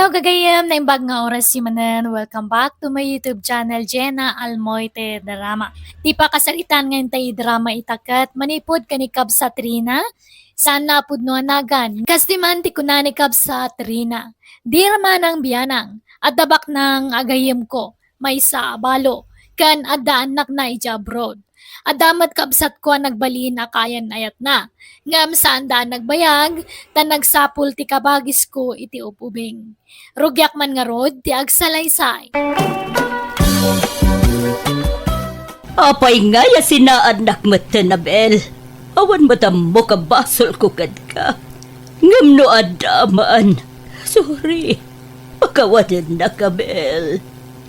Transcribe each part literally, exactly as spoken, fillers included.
Hello, gagayem, naimbag nga oras manen. Welcome back to my YouTube channel, Jenna Almoite Drama. Ti pakasaritaan nga intay drama ita ket manipud ken ni Kabsat Rina, saan a pudno a nagan. Kas ti man ti kuna ni Kabsat Rina, "Di ramanang bianang, adda baknang agayemko, maysa a balo, ken adda annakna idiay abroad. Adda met kabsatko a nagbalin a kaayan-ayatna, ngem saanda a nagbayag, ta nagsapul ti kabagisko iti ub-ubing. Rugiak man ngarud ti agsalaysay." Apay ngay a sinaannak metten, Abel? Awan met ammok a basolko kenka. Ngem no adda man, sorry. Pakawanennak, Abel.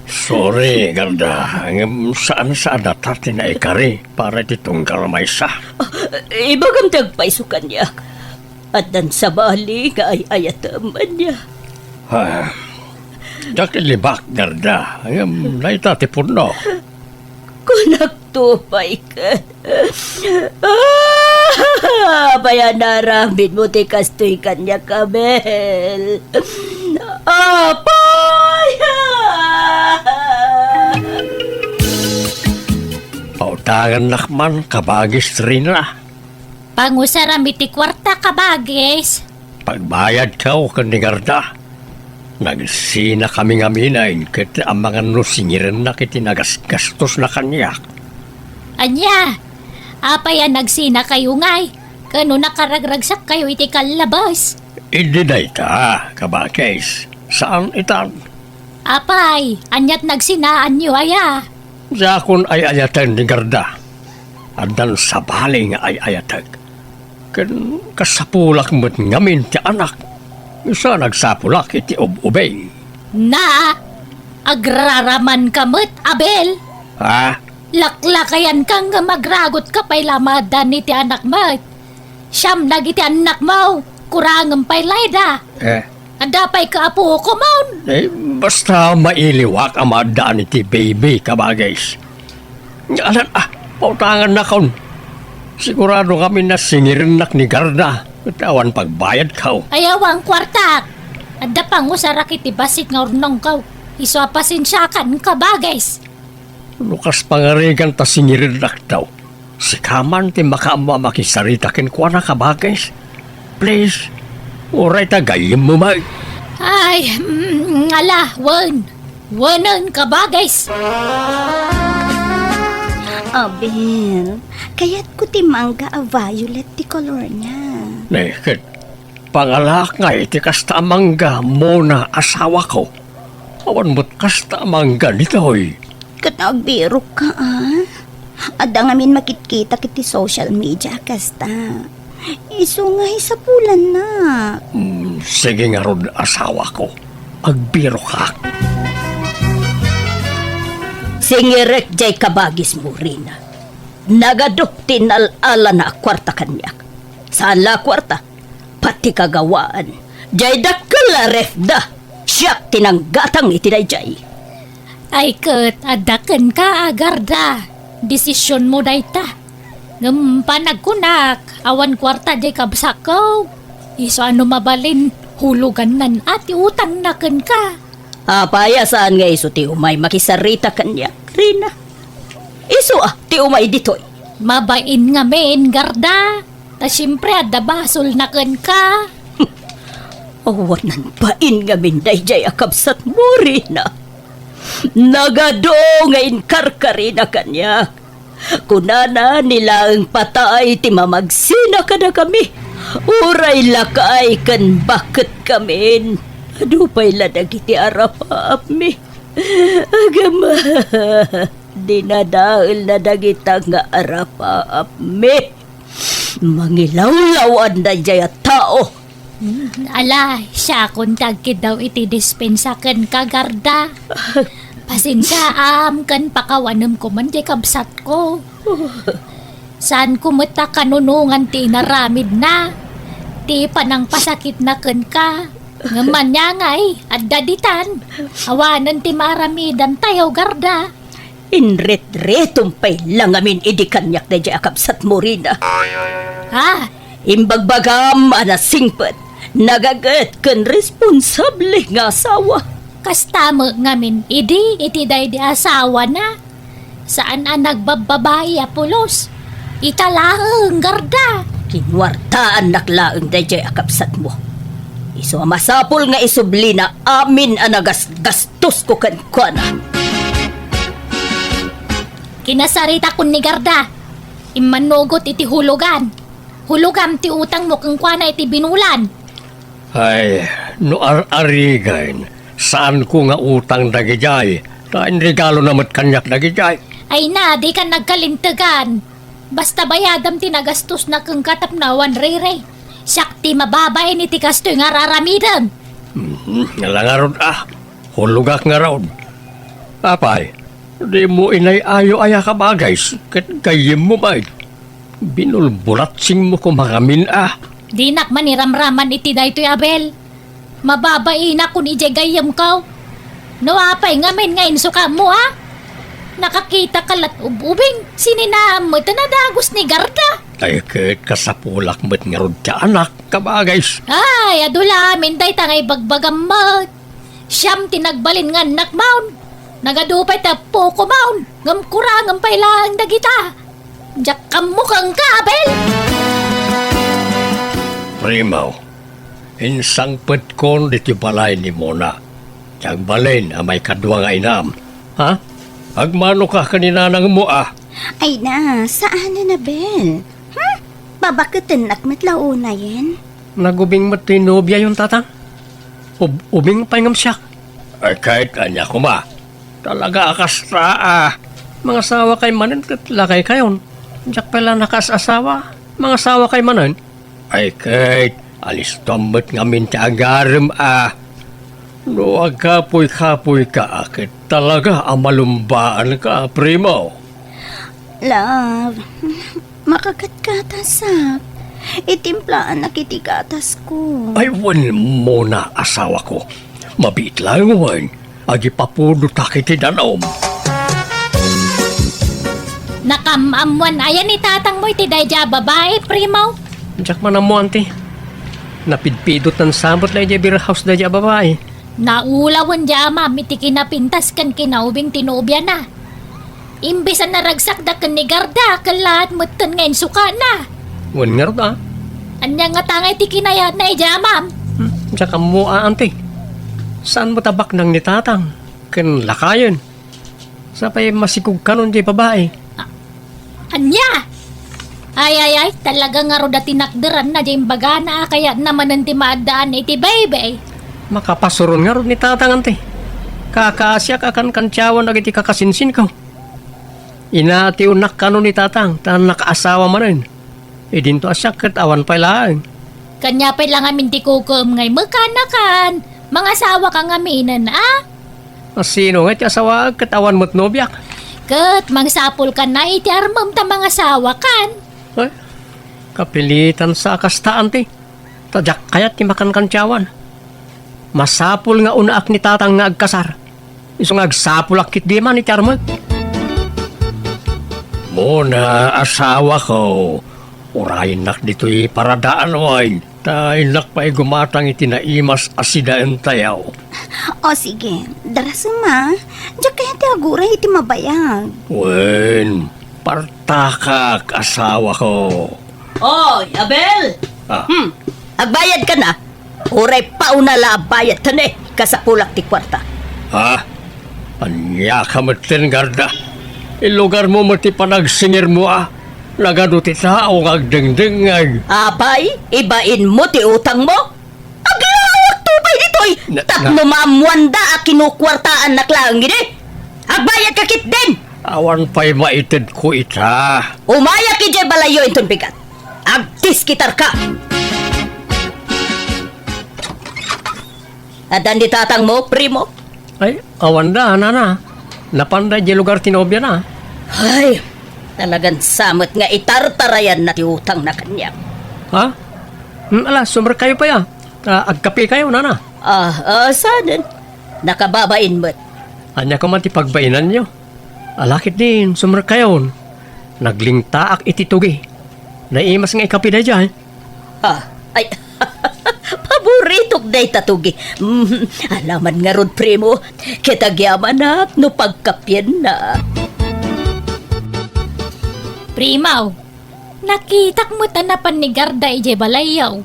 Sorry, Garda. Ngem saan-saan a ta ti naikari para iti tunggal maysa. Ah, ibagam ti agpayso kaniak. Addan sabali nga ay-ayatem, ania? Ah, diak ilibak, Garda. Ngem dayta ti pudno. Kunakto pay ket. Ah, apay a naaramidmo ti kastoy kaniak, Abel? Apay! Pautangannak man, kabagis Rina. Pangusaram iti kuarta, kabagis. Pagbayadkayo ken ni Garda. Nagsinakami ngamin ket amangan no singirennak iti nagasgastosna kaniak. Ania? Apay a nagsinakayo ngay? Ken no nakaragragsakkayo iti kallabas? Idi dayta, kabagis. Saan itan? Apay, aniat nagsinaanyo aya? Diakon ay-ayaten ni Garda. Addan sabali nga ay-ayatek. Ken kasapulak met ngamin ti anak. Isu a nagsapulak iti ub-ubing. Na, agraramanka met, Abel. Ha? Laklakayanka ngem agragutka pay la maaddan iti anak met. Siam dagiti annakmo, kurangem pay layda. Eh? Adda pay kaapuko man. Eh, basta mailiwak a maaddaan iti baby, kabagis. Alan, ah, pautangannakon. Sigurado ngamin a singirennak ni Garda, ket awan pagbayadko. Ayaw ang kuartak. Adda pangusarak iti bassit nga urnongko. Isu a pasensiakan, kabagis. No kas pangarigan ta singirennak daw, sika man ti makaammo a makisarita kenkuana, kabagis. Please, uray ta gayyemmo met. Ay, mm, ala, wen. Wenen, kabagis. Abel, kayatko ti mangga a violet ti kolorna. Ne, ket pangalaak ngay ti kasta a mangga, Mona, asawako. Awan met kasta a mangga ditoy. Ket agbirokka, a? Adda ngamin makitkitak iti social media a kasta. Isu nga isapulanna. Hmm, sige ngarud, asawako. Agbirokak. Singirek jay kabagis, Morina. Nagadu ti nal-alana a kuarta kaniak. Saan la a kuarta, pati kagawaan. Jay dakkel a refda. Siak ti nanggatang iti dayjay. Ay ket, adda kenka, Garda. Desisionmo dayta. Ngem panagkunak, awan kuarta jay kabsatko. Isu a no mabalin, hulogannan a ti utangna kenka. Apay a saan nga isu ti umay makisarita kaniak, Rina? Isu a ti umay ditoy. Mabain ngamin, Garda. Ta siempre, adda basolna kenka. Awanan bain ngamin dayjay a kabsatmo, Rina. Nagadu nga inkarkarina kaniak. Kunana, ni laeng patay ti mamagsina kadakami. Uray lakay ken baketkamin. Adu pay la dagiti arapaapmi. Agama, dinadaelna dagita nga arapaapmi. Mangilawlaw-an dayjay a tao. Hmm, ala, siakon ti agkiddaw iti dispensa kenka, Garda. Pasensiaam ken pakawanem koman jay kabsatko. Saanko met a kanunongan ti inaramidna, ti panangpasakitna kenka. Ngem ania ngay, adda ditan. Awanen ti maaramidantayo, Garda. Inritritmo pay la ngamin idi kaniak dayjay a kabsatmo, Rina. Ha? Imbagbagam a nasingpet, Nagaget ken responsable nga asawa. Kasta met ngamin idi iti daydi asawana. Saan a nagbabbabai a pulos. Ita laeng, Garda. Kinuartaannak laeng daydiay a kabsatmo. Isu a masapul nga isublina amin a nagasgastosko kenkuana. Kinasaritakon ni Garda. Immanugot iti hulugan. Hulogam ti utangmo kenkuana iti binulan. Ay, no ar-arigen, saanko nga utang dagidiay, ta inregalona met kaniak dagidiay. Ay na, dikan nagkalintegan. Basta bayadam ti nagastosna kenka tapno awan rayray. Siak ti mababain iti kastoy nga ar-aramidem. Mhm, nga la ngarud a, hulogak ngarud. Apay, dimo inay-ayo aya, kabagis, ket gayyemmo met. Binulbulatsingmo koma ngamin a. Dinak maniramraman iti daytoy, Abel. Mababainakon idiay gayyemko. No apay ngamin nga insukaammo a? Nakakitaka la't ub-ubing, sininaam met a nadagos ni Garda. Ay, ket kasapulak met ngarud ti anak, kabagis. Ay, adu la amin dayta nga ibagbagam met. Siam ti nagbalin nga annakmon. Nagadu pay ti appokomon, ngem kurangem pay laeng dagita. Diak ammo kenka, Abel! Primo, insangpetkon ditoy balay ni Mona. Ti agbalin a maikadua nga inam. Ha? Agmanoka ken ni nanangmo a. Ay na, saanen, Abel. Hmm? Babaketennak met la unayen. Nagubing met toy nobiayon, Tatang. Ub-, ubing pay ngem siak. Ay, ket ania koma? Talaga a kasta a. Mangasawakay manen ket lakaykayon. Diak pay la nakaas-asawa. Mangasawakay manen. Ay, ket alistoam met ngamin ti agarem a. No agkapuy-kapuyka a ket talaga a malumbaanka, Primo. Love, makagatgatasak. Itimplaanak iti gatasko. Ay, wen, Mona, asawako. Mabiit laeng wen. Agipapudotak iti danum. Nakam-ammoan aya ni tatangmo iti daydiay a babai, Primo? Diak man ammo, anti. Napidpidot nan samot la idiay beer house daydiay a babai. Naulawen di amam iti kinapintas ken kinaubing ti nobiana. Imbes a naragsakda ken ni Garda, kellaat metten nga insukana. Wen ngarud a. Ania ngata nga iti kinayatna idiay amam? Hmm, diak ammo a, anti. Saan met a baknang ni tatang ken lakayen? Sapay masikog kanon diay babai. A-, ania? Ay, ay, ay, talaga ngarud a tinakderanna diay imbagana a kayatna manen ti maaddaan iti baybay. Makapasuron ngarud ni tatang, anti. Kakaasiak a kankantiawan dagiti kakasinsinko. Inatiwnak kanon ni tatang, ta nakaasawa manen. Idinto a siak ket awan pay laeng. Kania pay la ngamin ti kukuem nga imekanakan. Mangasawaka ngaminen, a? A, sino ngay ti asawaek ket awan met nobiak? Ket mangsapulkan a iti armem ta mangasawakan. Ay, kapilitan sa a kasta, anti. Ta diak kayat ti makankantiawan. Masapul nga unaak ni tatang nga agkasar. Isu nga agsapulak ketdi man iti armek. Mona, asawako, urayennak ditoy paradaan wen, ta innak pay gumatang iti naimas a sidaentayo. O sige, darasem a. Diak kayat ti aguray iti mabayag. Wen, partakak, asawako. Oy, Abel! Ah. Hmm, agbayad ka na. Uray pauna la a bayad, ta ne, kasapulak ti kuarta. Ha? Ania ka metten, Garda? Ilugarmo met ti panagsingirmo a. Nagadu ti tao nga agdengdengngeg. Apay, ibainmo ti utangmo? Aglawakto pay ditoy! Na, tapno na- maammoanda a kinukuartaannak laeng idi. Agbayad ka ketdin! Awan pay maitedko ita. Umayak idiay balayyo inton bigat. Agtiskitarka! Addan ni tatangmo, primo? Ay, awanda, nana. Napanda idiay lugar ti nobiana. Ay, talagan sa met nga itartarayanna ti utangna kaniak. Ha? Hmm, ala, sumrekkayo pay a. Ta agkapekayo, nana. Ah, ah, sanen? Nakababain met. Ania koma ti pagbainanyo? Ala ketdin, sumrekkayon. Naglingtaak iti tugi. Naimas nga ikapi daydiay. Ha? Ay, pabu, dayta tugi. Mm, alaman ngarud, primo, ket agyamanak no pagkapienna. Primo, nakitak met a napan ni Garda idiay balayyo.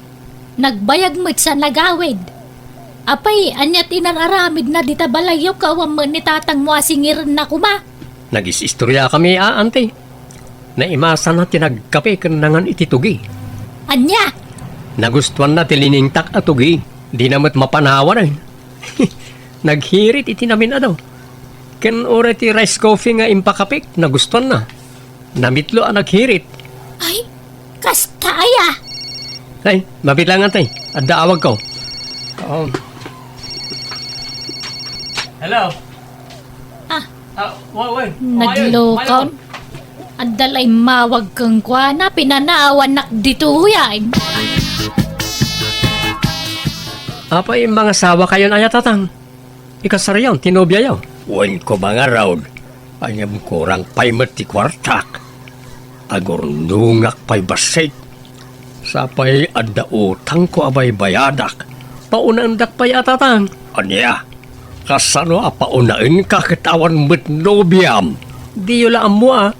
Nagbayag met sa nagawid. Apay, ania ti inar-aramidna dita balayyo, awan met ni tatangmo a singirenna koma? Nagis-istoriakami a, anti. Naimasana ti nagkape ken nangan iti tugi. Ania? Nagustuanna ti liningtak a tugi. Dina met mapanawan, eh. Naghirit iti namin-adu. Ken uray ti rice coffee nga impakapek, nagustuanna. Namitlo a naghirit. Ay, kasta aya? Ay, mabilangan tay. Adda awagko. Oo. Hello? Ah. Ah, wa-, wa-, Naglukaw. Adda la immawag kenkuana, pinanawannak ditoyen. Apay, mangasawakayon aya, tatang? Ikasaryon ti nobiayo. Wen ko mangarud, ngem kurang pay met ti kuartak. Agurnongak pay bassit. Sapay adda utangko a baybayadak. Paunaendak pay a, tatang. Ania? Kasano a paunaenka ket awan met nobiam? Diyo la ammo a.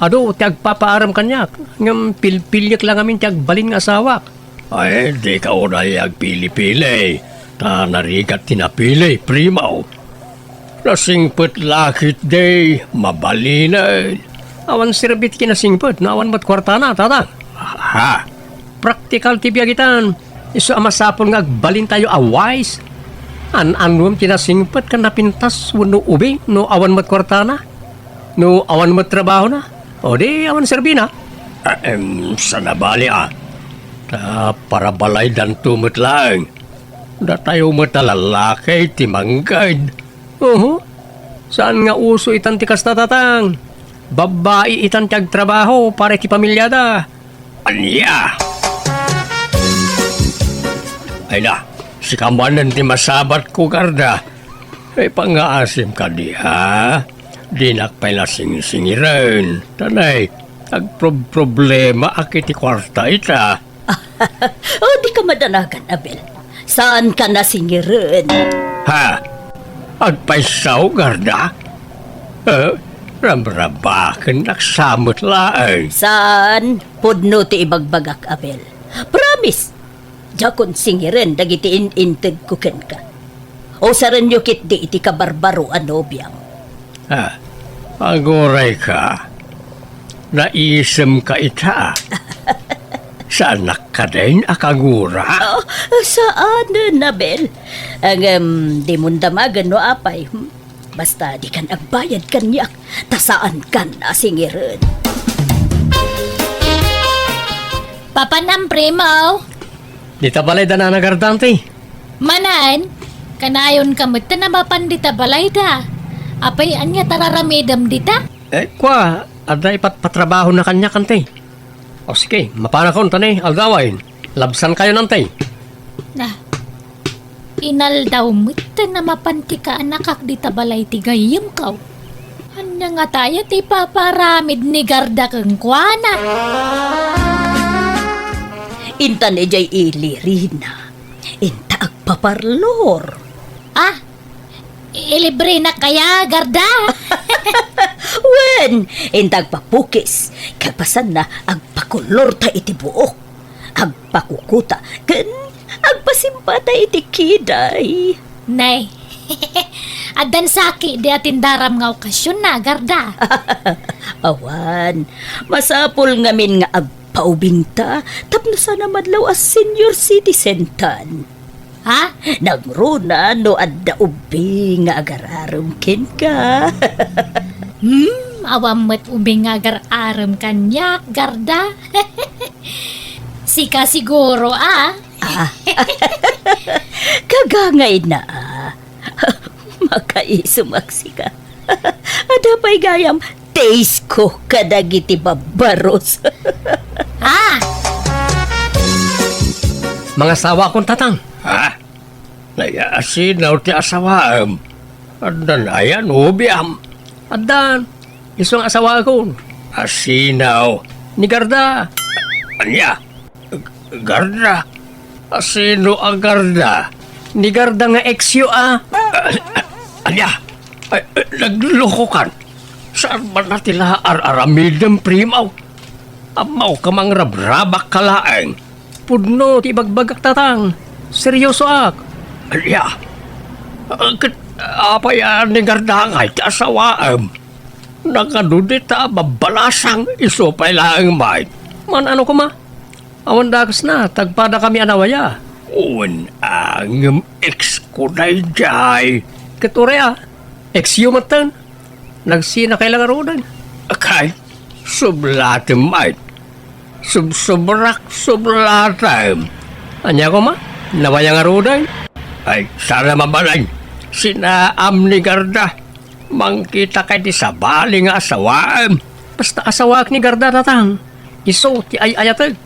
Adu ti agpapaaram kaniak, ngem pilpiliek la ngamin ti agbalin nga asawak. Ay, dika unay agpili-pili, ta narigat ti napili, primo. Nasingpet la ketdi, mabalinen. Awan serbi ti kinasingpet no awan met kuartana, tatang. Ha? Praktikal ti biag itan. Isu a masapul nga agbalintayo a wise. An-anuem ti nasingpet ken napintas wenno ubing no awan met kuartana? No awan met trabahona? O di awan serbina? Ahem, saan a bali a. Ta parabalaydanto met laeng. Datayo met a lallaki ti mangged. Uhu. Saan nga uso itan ti kasta, tatang. Babbai itan ti agtrabaho para iti pamiliada. Ania? Ay na, sika manen ti masabatko, Garda. Ay, pangngaasim kadi, ha? Dinak pay la singsingiren. Tanay, agprob-problema ak iti kuarta ita. O, di ka madanagan, Abel. Saan ka nasingiren? Ha? Agpayso, Garda? Eh, rabrabakennak sa met laeng. Saan? Pudno ti ibagbagak, Abel. Promise! Diakon singiren dagiti in-intedko kenka. Usarenyo ketdi iti kabarbaro a nobiam. Ah, agurayka. Naisemka ita. Saanak kadin a kagura? Ah, saanen, Abel. Ngem, dimon damagen no apay. Hmm? Basta dikan agbayad kaniak, ta saankan a singiren. Papanam, primo. Dita balay da Nana Garda, anti? Manen, kanayonka met ta mapan dita balayda. Apay, ania ti ar-aramidem dita? Eh, kua, adda ipatpatrabahona kaniak, anti. O sige, mapanakon ta ni aldawen. Labsankayon, anti. Na, inaldaw met ta mapan ti kaanakak dita balay ti gayyemko. Ania ngata aya ti ipapaaramid ni Garda kenkuana? Intan idiay ilirina. Inta agpaparlor. Ah, ilibrenak aya, Garda? Wen, inta agpapukis. Kalpasanna, agpakolorta iti buok. Agpakukuta, ken agpasimpata iti kiday. Nay, addan saki di atindaram nga okasionna, Garda. Awan, masapul ngamin nga agpaubingta tapno saan a madlaw a senior citizen tan. Ha? Nangruna no adda ubing nga agar-arem kenka. Hmm, awan met ubing nga agar-arem kaniak, Garda. Sika siguro, ah. Ah. Kagangayna, ah. Makaisumak sika. Adda pay gayam, taste ko kadagiti babbaros. Ah! Mangasawakon, tatang. Ha? Nayasinaw ti asawaem. Addan aya nobiam? Addan. Isu nga asawakon. Asinaw? Ni Garda. Ania? G-, Garda? A, sino a garda? Ni garda nga ex-yo a. Ah, ania? Ay, ay, naglokokan. Saan man a ti la ar-aramidem, Primo? Ammok a mangrabrabak ka laeng. Pudno ti ibagbagak, Tatang. Seryosoak. Ania? Ah, ket apay a ni garda ngay ti asawaem? Nagadu dita a babbalasang, isu pay laeng met. Man-ano koma? Awan dakesna, tagpadakami a nawaya. Wen a ngem ex-ko daydiay. Ket uray a, ex-yo metten. Nagsinakay la ngaruden. Kay, sublatem met. Subsobrak, sublatem. Ania koma? Nawaya ngaruden? Ay, saan a mabalin. Sinaam ni garda. Mangkitak iti sabali nga asawaem. Basta asawaek ni garda, Tatang. Isu ti ay-ayatek.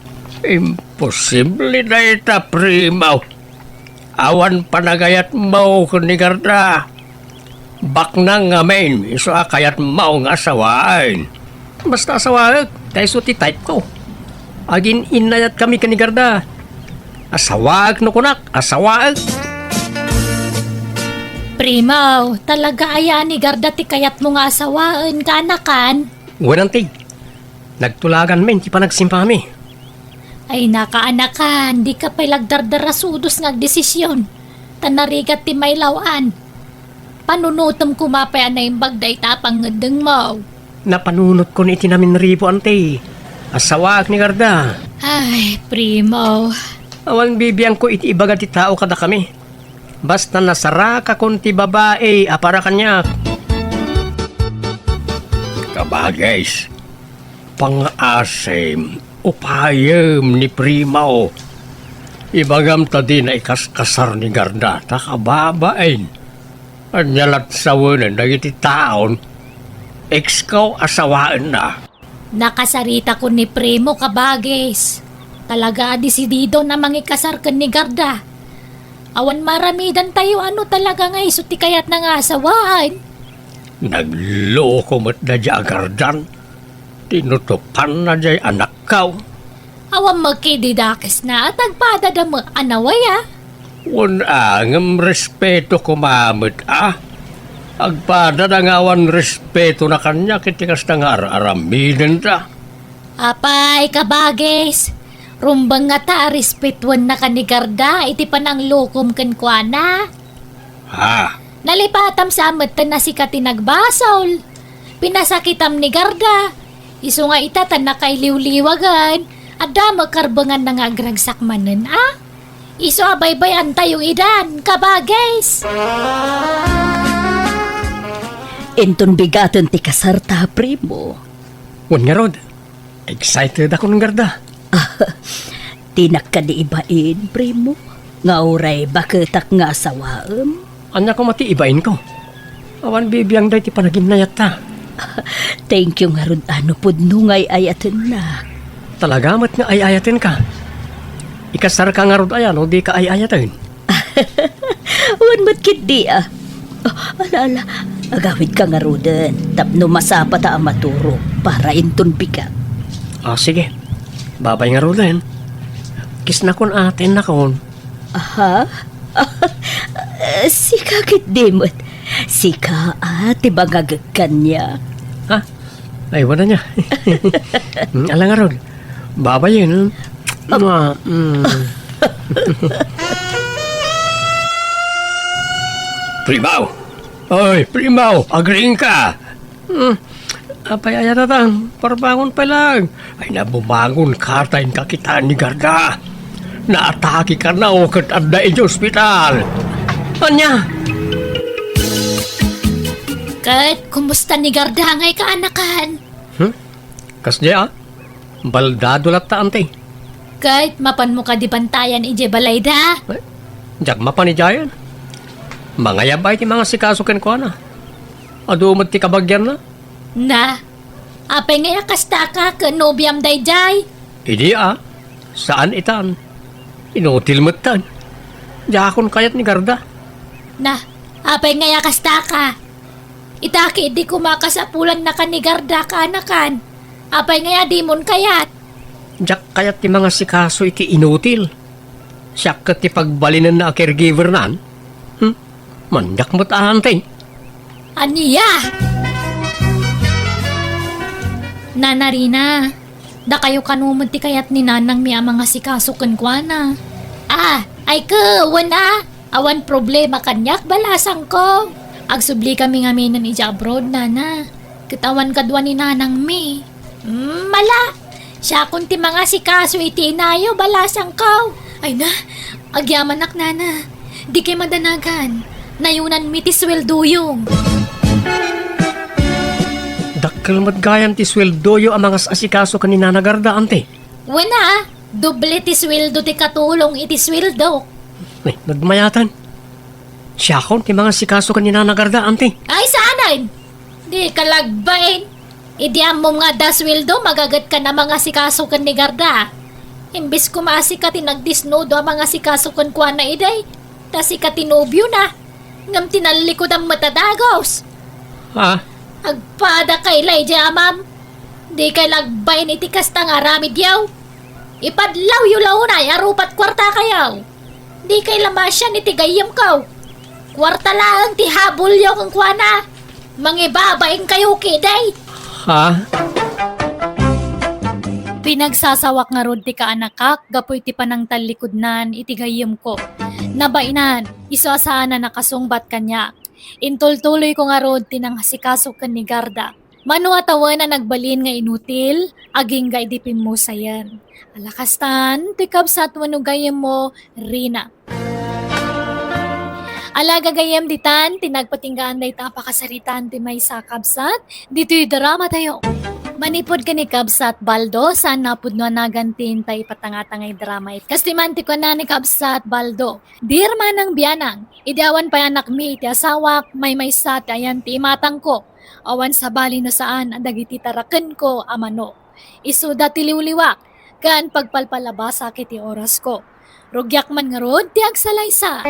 Imposible dayta, Primo. Awan panagayatmo ken ni garda. Baknang ngamin, isu a kayatmo nga asawaen. Basta asawaek, ta isu ti type ko. Agin-innayatkami ken ni garda. Asawaek no kunak, asawaek. Primo, talaga aya a ni garda ti kayatmo nga asawaen, kaanakan? Wen, anti. Nagtulaganmin ti panagsimpami. Ay, nakaanakan, dika pay la agdardarasudos nga agdesision, ta narigat ti mailaw-an. Panunotem koma pay a naimbag dayta a pangngeddengmo. Napanunotkon iti naminribo, anti. Asawaek ni garda. Ay, Primo. Awan bibiangko iti ibaga ti tao kadakami. Basta nasarakakon ti babai a para kaniak. Kabagis, pangaasim, upayem ni Primo. Ibagam ta dina ikaskasar ni garda ta kababain. Ania lat sawenen dagiti taon, ex-ko a sawaenna. Nakasaritakon ni Primo, kabagis. Talaga a desididon a mangikasar ken ni garda. Awan maaramidantayo a no talaga nga isu ti kayatna nga asawaen. Nagloko met daydiay a gardan. Tinutopanna diay anakko. Awan met ketdi dakesna a tagpadada met a nawaya. Wen a, ngem respeto koma met a. Agpadada nga awan respetona kaniak iti kasta nga ar-aramidenda. Apay, kabagis, rumbeng ngata a respetuen na ka ni garda iti pananglokom kenkuana. Ha? Nalipatam sa metten a sika ti nagbasol. Pinasakitam ni garda. Isu nga ita ta nakailiwliwagen. Adda met karbenganna nga agragsak manen, a? Isu a baybay-antayo idan, kabagis. Inton bigaten ti kasarta, Primo. Wen ngarud, excited ako, garda. Dinak kadi ibain, Primo, nga uray baketak nga asawaem? Ania koma ti ibainko? Awan bibiang daydi panaginayatta. Thank you ngarud a no pudno nga ay-ayatennak. Talaga met nga ay-ayatenka. Ikasarka ngarud aya no dika ay-ayaten? Wen met ketdi a. Oh, ala, ala. Agawidka ngaruden tapno masapata a maturog para inton bigat. Ah, sige. Babay ngaruden. Kisnakon a, tennakon. Aha? Sika ketdi met. Sika a ti mangagek kaniak. Ha? Ay, wala niya. Mm, ala ngarud. Babayen, ah. Mua, mm. Primaw! Oy, Primaw! Agriingka! Hmm. Apay aya, Tatang, parbangon pay laeng. Ay, nabumangon ka ta inka kitaan ni garda. Naatake kano ket adda idiay ospital. Ania? Ket kumusta ni garda ngay kaanakan? Hmm? Kasdiay a? Baldado latta, anti. Ket mapanmo kadi bantayan idiay balayda? Ay, diak mapan idiayen. Mangayab ay ti mangasikaso kenkuana. Adu met ti kabagianna. Na, apay ngay a kastaka ken nobiam daydiay? Idi a, saan itan. Inutil metten. Diakon kayat ni garda. Na, apay ngay a kastaka? Ita ketdi koma a kasapulannaka ni garda kaanakan. Apay ngay a dimon kayat? Diak kayat ti mangasikaso iti inutil. Siak ket ti pagbalinenna a caregiver-nan. Hmm? Maniak met, Auntie. Ania? Nana Rina, dakayo kano met ti kayat ni nanangmi a mangasikaso kenkuana? Ah, ay ket, wen a. Awan problema kaniak, balasangko. Agsublikamin ngamin idiay abroad, nana. Ket awan kadua ni nanangmi. Hmm, mala. Siakon ti mangasikaso iti inayo, balasangko. Ay na, agyamanak, nana. Dikay madanagan. Nayunanmi ti sueldoyo. Dakkel met gayam ti sueldoyo a mangas-asikaso ken ni Nana Garda, Auntie. Wen a, doble ti sueldo ti katulong iti sueldok. Ay, nagmayaten. Siakon ti mangasikaso ken ni Nana Garda, Auntie. Ay, saanen? Dika lagbain. Idi ammom nga adda sueldo, magagetka a mangasikaso ken ni Garda. Imbes koma a sika ti nagdisnudo a mangasikaso kenkuana idi, ta sika ti nobiona. Ngem tinallikudan met a dagus. Ha? Agpadakay la idiay amam. Dikay lagbain iti kasta nga aramidyo. Ipadlawyo la unay a rupat kuartakayo. Dikay la masian iti gayyemko. Kuarta laeng ti habulyo kenkuana. Mangibabainkayo ketdi. Ha? Pinagsasawak ngarud ti kaanakak gapu iti panangtallikudnan iti gayyemko. Nabainan, isu a saan a nakasungbat kaniak. Intultuloyko ngarud ti nangasikaso ken ni Garda. Mano a tawen a nagbalin nga inutil, agingga idi pimmusayen. Ala kastan, ti kabsat wenno gayyemmo, Rina. Ala gagayyem ditan, ti nagpatinggaan dayta a pakasaritaan ti maysa a kabsat, ditoy drama tayo. Manipud ken ni Kabsat Baldo, saan a pudno a nagantin ta ipatanga-tangay drama. Kas ti man ti kuna ni Kabsat Baldo, Dear Manang Bianang, idi awan pay anakmi iti asawak, maymaysa ti ayan ti imatangko. Awan sabali no saan a dagiti tarakenko a manok. Isuda ti liwliwak, ken pagpalpalabasak iti orasko. Rugiak man ngarud ti agsalaysa.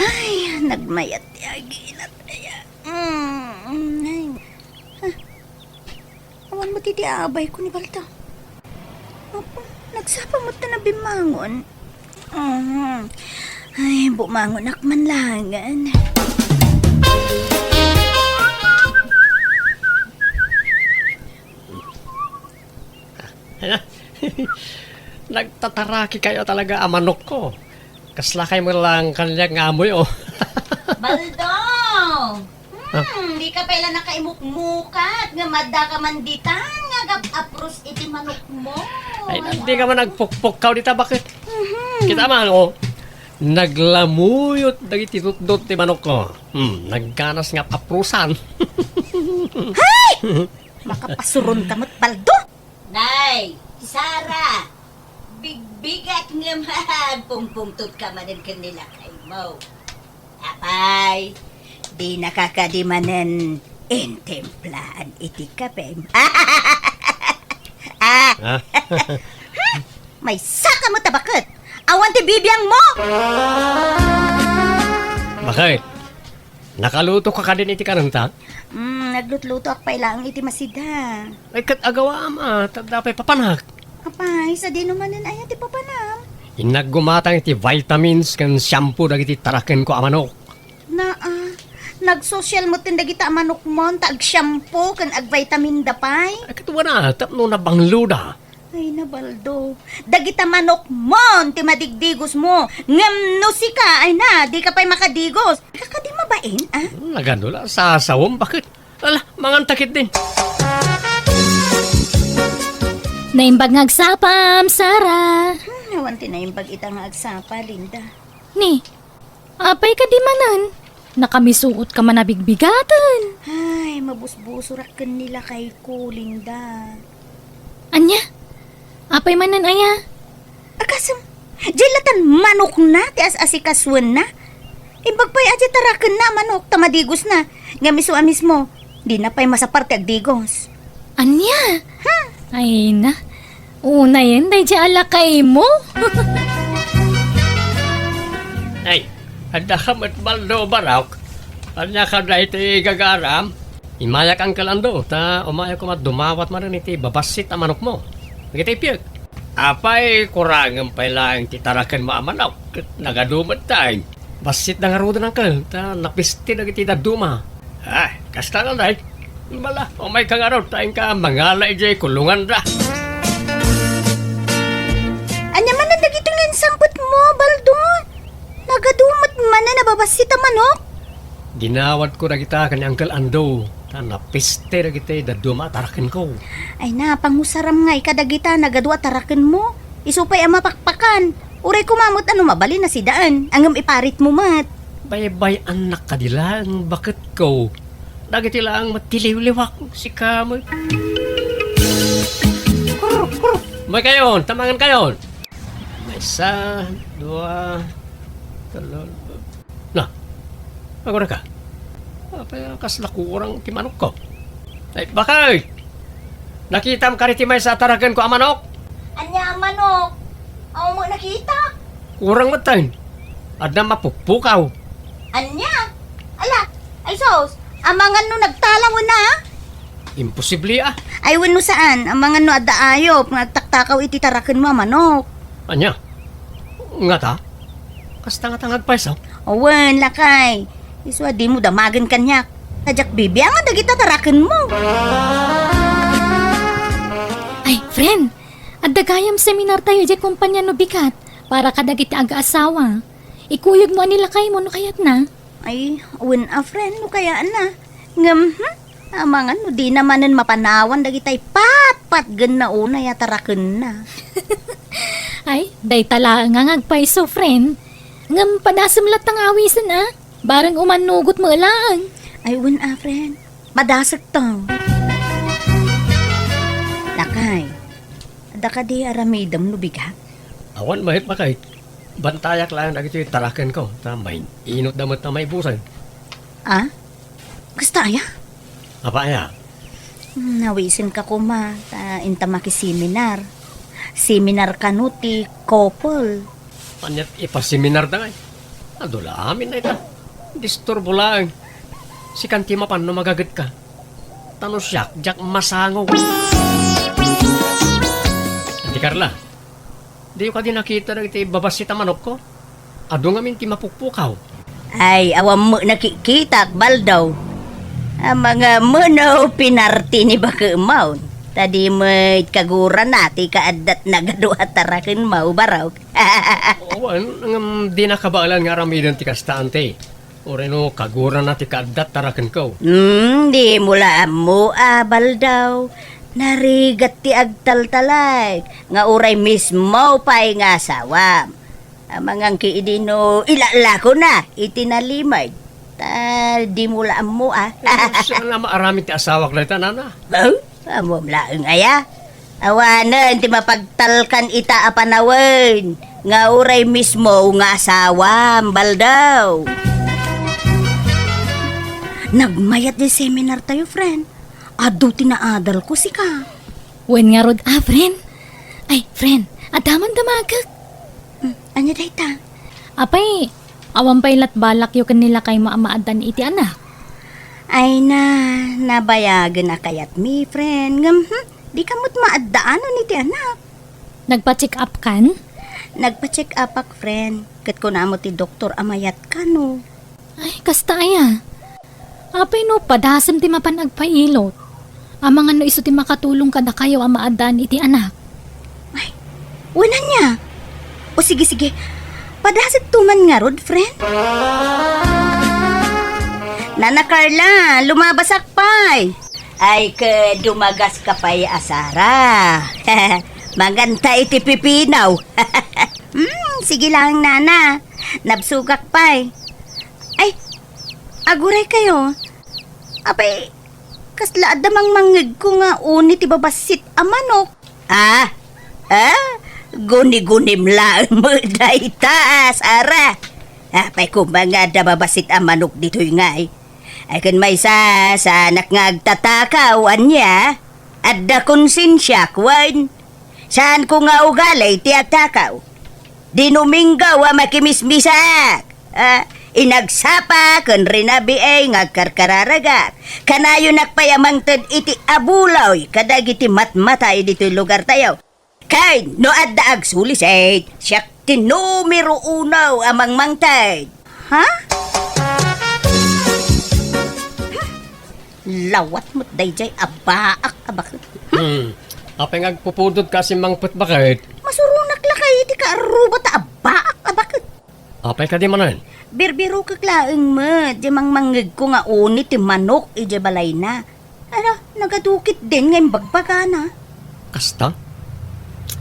Ay, nagmayat ti aginat aya. Mm, ay. Ah, awan met iti abayko ni Baldo. Apo, nagsapa met ta nabimmangon. Mhm. Ay, bumangonak man laengen. Nagtatarakikayo talaga a manokko. Kaslakay met lang kaniak nga amoy, oh. Baldo! Ah. Hmm, dika pay la nakaimukmukat nga adda ka man ditan nga agap-apros iti manokmo. Ay, dika man agpukpukkaw dita, baket. Mhm. Kita man, oh. Naglamuyot dagiti tutdot ti manokko. Hmm, nagganas nga ap-aprosan. Hay! Makapasuron ka met, Baldo! Nay, Sara, bigbigak ngem agpungpungtot ka manen ken ni lakaymo. Apay, dinaka kadi manen intimplaan iti kapem? Ah! Ah. Maysaka met a baket! Awan ti bibiangmo! Bakit? Nakaluto ka kadin iti kanenta? Mm, naglutlutoak pay laeng iti masida. Ay, ket agawaam a, ta adda pay papanak. Apay, sadino manen aya ti papanam? Innak gumatang iti vitamins ken shampoo dagiti tarakenko a manok. Naa, nagsosyal metten dagita a manokmon ta agshampoo ken agvitaminda pay. Ay, ket wana, tapno nabangloda. Ay, na, Baldo. Dagita manokmon ti madigdigosmo. Ngem no sika, ay na, dika pay makadigos. Dika kadi mabain, a? Nagano la, sasawem, baket? Ala, mangan ta ketdin. Naimbag nga agsapam, Sara. Hmm, awan ti naimbag ita nga agsapa, Linda. Ni, apay kadi manen? Nakamisuot ka man a bigbigaten. Ay, mabusbusorak ken ni lakayko, Linda. Ania? Apay manen aya? Agasem, diay latan manokna ti as-asikasuenna. Imbag pay a diay tarakenna a manok ta madigosna. Ngem isu a mismo, dina pay masapar ti agdigos. Ania? Hmm. Ay na. Unayen daydiay a lakaymo. Ay, adda ka met, Baldo, barok. Ania ka daytoy gagaram? Imayak, Uncle Ando, ta umayak koma dumawat manen iti babassit a manokmo. Dagiti piek. Apay, kurangem pay laeng ti tarakenmo a manok, ket nagadu met taeng. Bassitda ngaruden, uncle, ta napiste dagiti dadduma. Ah, kasta ngay. Mala, umayka ngarud, ta inka mangala idiay kulonganda. Ania manen dagitoy nga insangpetmo, Baldo? Nagadu met manen a babassit a manok? Ginawatko dagita ken ni Uncle Ando, ta napiste dagiti dadduma a tarakenko. Ay na, pangusaram ngay kadagita nagadu a tarakenmo. Isu pay a mapakpakan. Uray koma met a no mabalin a sidaen, ngem iparitmo met. Baybay-annak kadi laeng baketko. Dagiti laeng met ti liwliwak, sika met. Umaykayon, ta mangankayon. Maysa, dua, telo. Na, agurayka. Apay, kasla kurang ti manokko. Ay, bakay! Nakitam kadi ti maysa a tarakenko a manok? Ania a manok? Awan met nakita. Kurang met taen. Adda mapukpukaw. Ania? Ala, ay sus, amangan no nagtalaw na? Imposible, a. Ay, wenno saan, amangan no adda ayup nga agtaktakaw iti tarakenmo a manok. Ania? Ngata? Kasta ngata nga agpayso? Awan, lakay. Isu a dimo damagen kaniak. Ta diak bibiangan dagita tarakenmo. Ay, friend, adda gayam seminartayo idiay kompania no bigat para kadagiti agaasawa. Ikuyogmo a ni lakaymo no kayatna. Ay, wen a friend, no kayatna. Ngem, hmm, amangan no dina manen mapanawan dagitay patpatgenna unay a tarakenna. Ay, dayta laeng nga agpayso, friend. Ngem padasem latta nga awisen, a? Bareng umannugotmo laeng. Ay, wen a, friend. Padasekto. Lakay, adda kadi aramidem no bigat? Awan met, bakay. Bantayak laeng dagiti tarakenko, ta main-inotda met a maibusen. A? Kasta aya? Apay aya? Hmm, nawisenka koma, ta inta makiseminar. Seminar kano ti couple. Ania ti ipaseminarda ngay? Adu la amin dayta. Disturbo laeng. Sikan ti mapan no magagetka. Ta no siak, diak masango. Auntie Carla, diyo kadi nakita dagiti babassit a manokko? Adu ngamin ti mapukpukaw. Ay, awan met nakikitak, Baldo. Amangan no pinarti ni bakemon. Ta di met kagurana ti kaaddat nagadu a tarakenmo, barok. Awan, ngem dina kabaelan nga aramiden ti kasta, auntie. Uray no kagurana ti kaaddat tarakenko. Hmm, dimo la ammo a, Baldo. Narigat ti agtaltalek nga uray mismo pay nga asawam. Amangan ki idi no ilalakona iti nalimed. Ta dimo la ammo a. Eh, saan a maaramid ti asawak dayta, nana? Oh, ammom laeng aya. Awanen ti mapagtalkan ita a panawen nga uray mismo nga asawam, Baldo. Nagmayat ti seminar tayo, friend. Adu ti naadalko, sika. Wen ngarud a, friend. Ay, friend, adda man damagek. Hmm, ania dayta? Apay, awan pay lat balakyo ken ni lakaymo a maaddaan iti anak? Ay na, nabayagen a kayatmi, friend. Ngem, hmm, dika met maaddaanan iti anak. Nagpa-check up kan? Nagpa-check up ak, friend. Ket kunamo ti doktor a mayat kano. Ay, kasta aya. Apay no padasem ti mapan agpailot? Amangan no isu ti makatulong kadakayo a maaddaan iti anak. Ay, wen ania? O sige, sige. Padasekto man ngarud, friend. Nana Carla, lumabasak pay. Ay, ket dumagaska pay a Sara. Manganta iti pipino. Hmm, sige lang, nana. Nabsogak pay. Ay, aguray kayo. Apay, kasla adda mangmangngegko nga uni ti babassit a manok. Ah? Ah? Guni-gunim laeng met dayta, Sara. Apay koma nga adda babassit a manok ditoy ngay? Ay, ken maysa, saanak nga agtatakaw, ania? Adda konsensiak, wen? Saanko nga ugali ti agtakaw. Dinuminggaw a makimismisak. Ah, inagsapa ken rinabii nga agkarkararagak. Kanayonak pay a mangted iti abuloy kadagiti matmatay ditoy lugartayo. Ken no adda agsulisit, siak ti numero uno a mangmangted. Ha? Lawat met dayjay a baak a baket. Hmm. Apay nga agpupudot ka a simmangpet, baket? Masuronak lakay iti kaarruba ta a baak a baket. Apay kadi manen? Birbirokek laeng met, di mangmangngegko nga uni ti manok idiay balayna. Ala, nagadukit din nga imbagbagana. Kasta?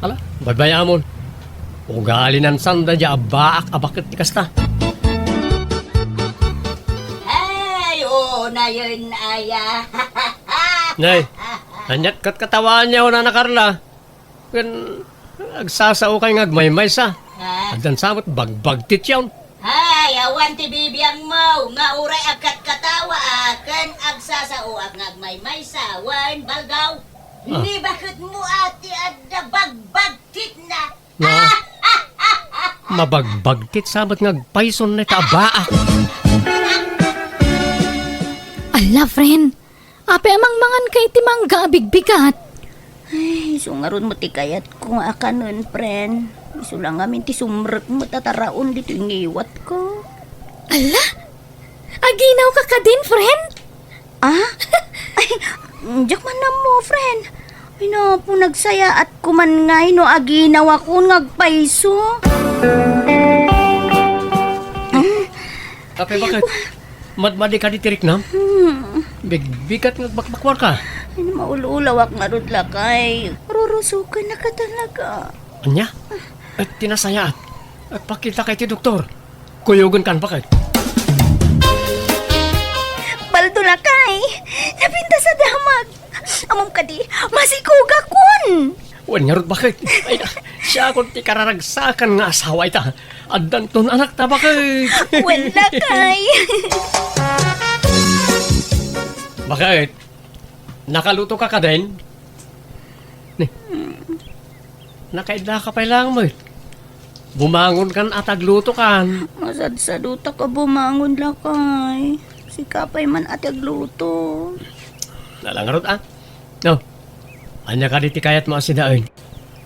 Ala, baybayamon. Ugalinan sanda di a baak a baket ti kasta. Ay, oo, nayon, aya. Nay, aniat ket katawaan niya, Nana Carla? Ken agsasaokay nga agmaymaysa. Ha? Addan sa met bagbagtit yaon. Hay, awan ti bibiangmo nga uray agkatkatawa a ken agsasaoak nga agmaymaysa wen baldaw. Ah. Ni baketmo a ti adda bagbagtitna. Na, mabagbagtit sa met nga agpayson dayta a baak. Ala, friend. Apay a mangmanganka iti mangga a bigbigat? Ay, isu ngarud met ti kayatko nga akanen, friend. Isu la ngamin ti sumrekmo ta taraon ditoy ngiwatko. Ala? Aginawka kadin, friend? Ah? Ay, diak man ammo, friend. Ay, napo, nagsayaat ko man ngay no aginawakon nga agpayso. Apay, baket? Madmadi kadi ti riknam? Hmm. Bigbigat nga agbakbakwarka. Ay, maul-ulawak ngarud, lakay. Rurusukennaka talaga. Ania? Et ti nasayaat, agpakitaka iti doktor. Kuyogenkan, baket. Baldo, lakay. Napintas a damag. Ammom kadi, masikogakon. Wen ngarud, baket. Ay, siakon ti kararagsakan nga asawa ita. Addanton anakta, baket. Wen, lakay. Baket, nakalutoka kadin? Ni, nakaidlaka pay laeng met. Bumangonkan a ta aglutokan. Masadsadutak a bumangon, lakay. Sika pay man a ti agluto. Ala ngarud, a. No, ania kadi ti kayatmo a sidaen?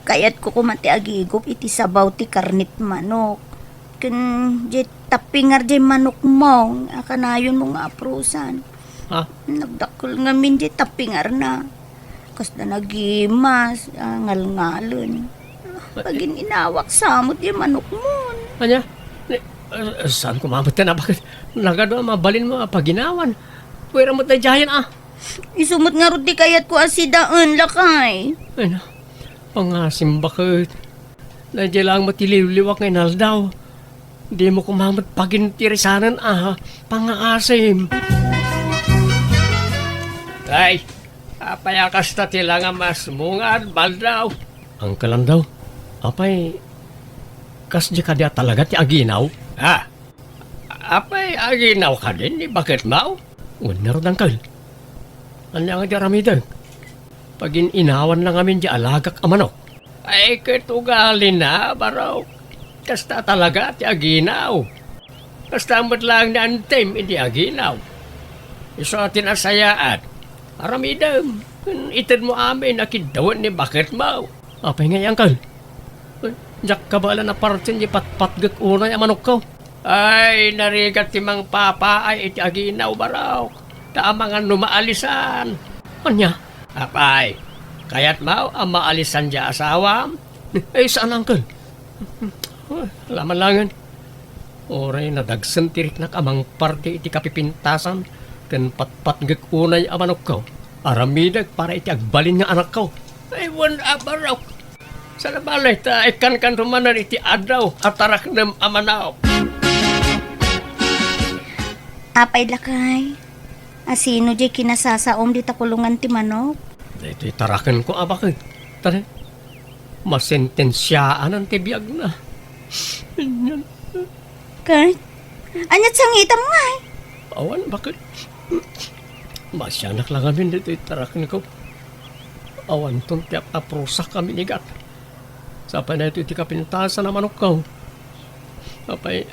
Kayatko koma ti agigup iti sabaw ti karnet manok. Ken diay tappingar diay manokmo a kanayonmo nga aprosan. Ha? Nagdakkel ngamin diay tappingarna. Kasla nagimas, a, ngalngalen. Pagin-inawak sa met diay manokmon. Ania? Ni, a, saan ko mamatyan a baket? Nagadu a mabalinmo a paginawan. Pwera met daydiayen, a. Isu met ngarud ti kayatko a sidaen, lakay. Ay na, pangasim baket. Daydiay laeng met ti liwliwak nga inaldaw. Dimo koma met pagintirisanen a pangaasim. Ay, apay a kasta ti langam a sumungad, Baldaw? Uncle Andaw, apay, kasdi kadi a talaga ti aginaw? Ha? Apay, aginaw kadi ni baketmo? Wen ngarud, Uncle. Ania nga di aramidek? Pagin-inawan la ngamin di alagak a manok. Ay, ket ugalina, barok. Kasta talaga ti aginaw. Kasta met laeng ni Antim idi aginaw. Isu a ti nasayaat. Aramidem, itedmo amin a kiddawen ni baketmo. Apay ngay, Uncle? Diak kabaelan a partien di patpatgek unay a manokko. Ay, narigat ti mangpapaay iti aginaw, barok. Ta amangan no maalisan. Ania? Apay, kayatmo a maalisan di asawam? Ay, saan, Uncle. Ala man laengen. Uray nadagsen ti riknak a mangparti iti kapipintasan ken patpatgek unay a manokko. Aramidek para iti agbalin nga anakko. Ay, wen a barok. Saan a bale ta ikkankanto manen iti addaw a taraknem a manok. Apay, lakay, a sino diay kinasasaom dita kulongan ti manok? Daytoy tarakenko a baket. Tara, masentensiaanan ti biagna. Kurt, aniat sangitam ngay? Awan, baket? Masianak la ngamin ditoy tarakenko. Awanton ti ap-aprusak a minigat. Sapay daytoy ti kapintasan a manokko. Apay,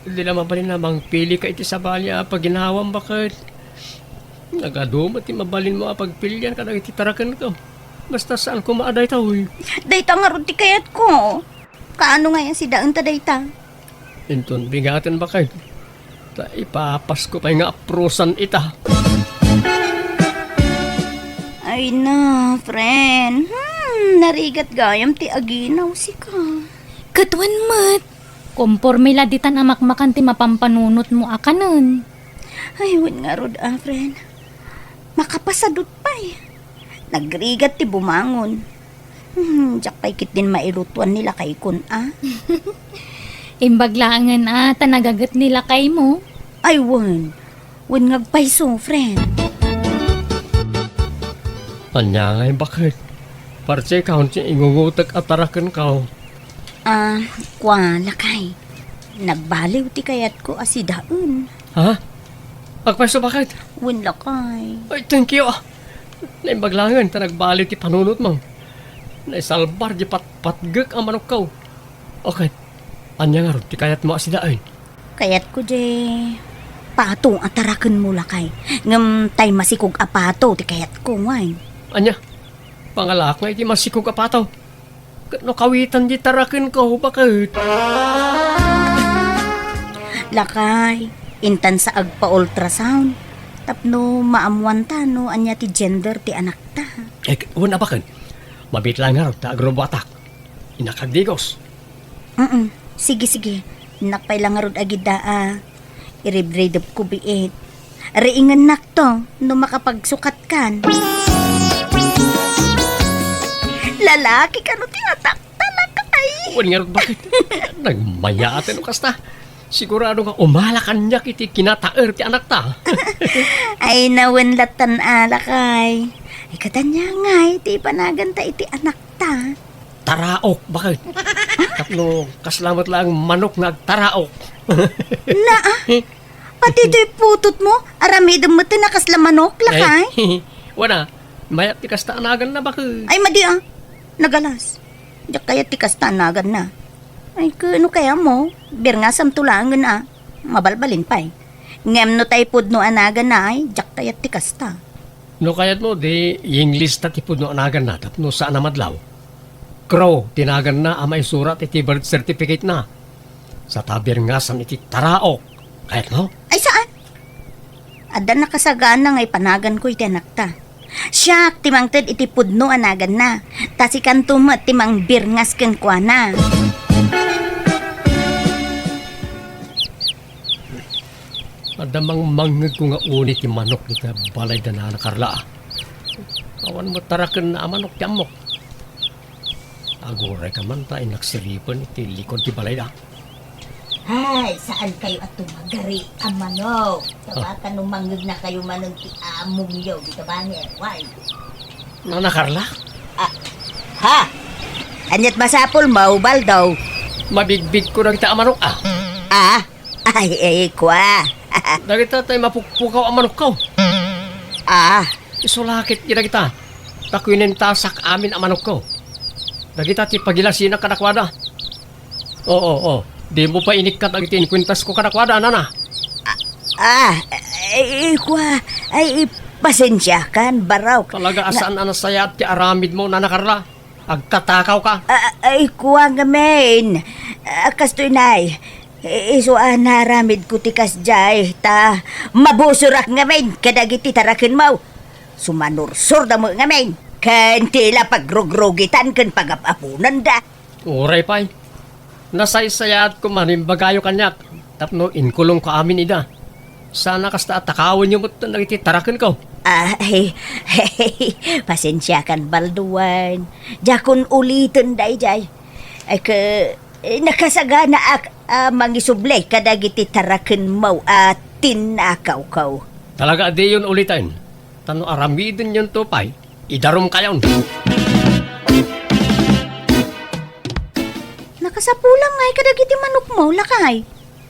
di la mabalin a mangpilika iti sabali a paginawam, baket? Nagadu met ti mabalinmo a pagpilian kadagiti tarakenko. Basta saan koma a dayta, uy. Dayta ngarud ti kayatko. Kaano ngay a sidaenta dayta? Inton bigaten, baket. Ta ipapasko pay nga aprosan ita. Ay na, friend. Hmm, narigat gayam ti aginaw sika. Ket wen met, komporme la ditan a makmakan ti mapampanunotmo a kanen. Ay, wen ngarud a, friend. Makapasadut pay. Nagrigat ti bumangon. Hmm, diak pay ketdin mailutuan ni lakaykon a. Imbag laengen a ta nagaget ni lakaymo. Ay, wen. Wen nga agpayso, friend. Ania ngay, baket? Parti kaon ti ingungotek a tarakenko. Ah, kua, lakay. Nagbaliw ti kayatko a sidaen. Ha? Agpayso, baket? Wen, lakay. Ay, thank you, ah. Naimbag laengen ta nagbaliw ti panunotmo. Naisalbar di patpatgek a manokko. Okay. Ania ngarud ti kayatmo a sidaen? Kayatko di pato a tarakenmo, lakay. Ngem tay masikog a pato ti kayatko, wen. Ania? Pangalak nga iti masikog a pato. Ket no kawitan di tarakenko, baket. Lakay, intan sa agpa-ultrasound. Tapno maammuanta no ania ti gender ti anakta. Eh, wen a, baket. Mabiit laeng ngarud ta agrubuatak. Innak agdigos. Mm, sige, sige. Innak pay la ngarud agidda a iribridepko biit. Riingennakto no makapagsukatkan. Lalaki kano ti atakta, lakay? Wen ngarud, baket. Nagmayaten no kasta. Sigurado nga umala kaniak iti kinataer ti anakta. Ay, na wen lattan a, lakay. Ay, ket ania ngay ti ipanaganta iti anakta? Taraok, baket. Tapno kasla met laeng manok nga agtaraok. Naa, pati toy putotmo, aramidem met ti nakasla manok, lakay? Ay, wen a, mayat ti kasta a naganna, baket. Ay, madi a. Nagalas. Diak kayat ti kasta a naganna. Ay, ket no kayatmo, birngasamto laengen a. Mabalbalin pay. Ngem no tay pudno a naganna, ay, diak kayat ti kasta. No kayatmo, di English ta ti pudno a naganna tapno saan a madlaw. Crow ti naganna a maisurat iti birth certificate-na. Sa ta birngasam iti taraok. Kayatmo? Ay, saan? Adda nakasagana nga ipanaganko iti anakta. Siak ti mangted iti pudno a naganna. Ta sikanto met ti mangbirngas kenkuana. Adda mangmangngegko nga uni ti manok iti balayda Nana Carla, a. Awan met tarakenna a manok ti ammok. Aguray ka man ta innak siripen iti likod ti balayda. Ay, saan kayo a tumagari a manok? Ah. Tabaka no mangngegna kayo manen ti amongyo, di ka bangir? Why? Nana Carla? Ah, ha? Aniat masapulmo, Baldo? Mabigbigko dagita a manok, ah. Ah? Ay, ay, kua. Dagita tay mapukpukaw a manokko. Ah. Isu la ketdi dagita. Ta kuinentasak amin a manokko. Dagita ti pagilasinak kadakuada. Oo, oo. Dimo pay inikkat dagiti inkuentasko kadakuada, nana. Ah, ay, kua. Ay, pasensiakan, barok. Talaga a saan a nasayaat ti aramidmo, Nana Carla. Agtatakaw ka. Ah, ay, kua ngamin. Ah, kastoy, nay. I-, isu a naramidko ti kasdiay, ta mabusorak ngamin kadagiti tarakenmo. Sumanursorda met ngamin, ken ti la pagrugrugitan ken pagap-aponanda. Uray pay. Nasaysayaat koma no imbagayo kaniak tapno inkulongko amin ida. Saan a kasta a takawenyo metten dagiti tarakenko. Ay, pasensiakan, Baldo, wen. Diakon uliten daydiay. Ay, ke, eh, nakasaganaak a mangisubli kadagiti tarakenmo a tinnakawko. Talaga a diyon uliten. Ta no aramidenyonto pay, idarumkayon. Nakasapulam ngay kadagiti manokmo, lakay.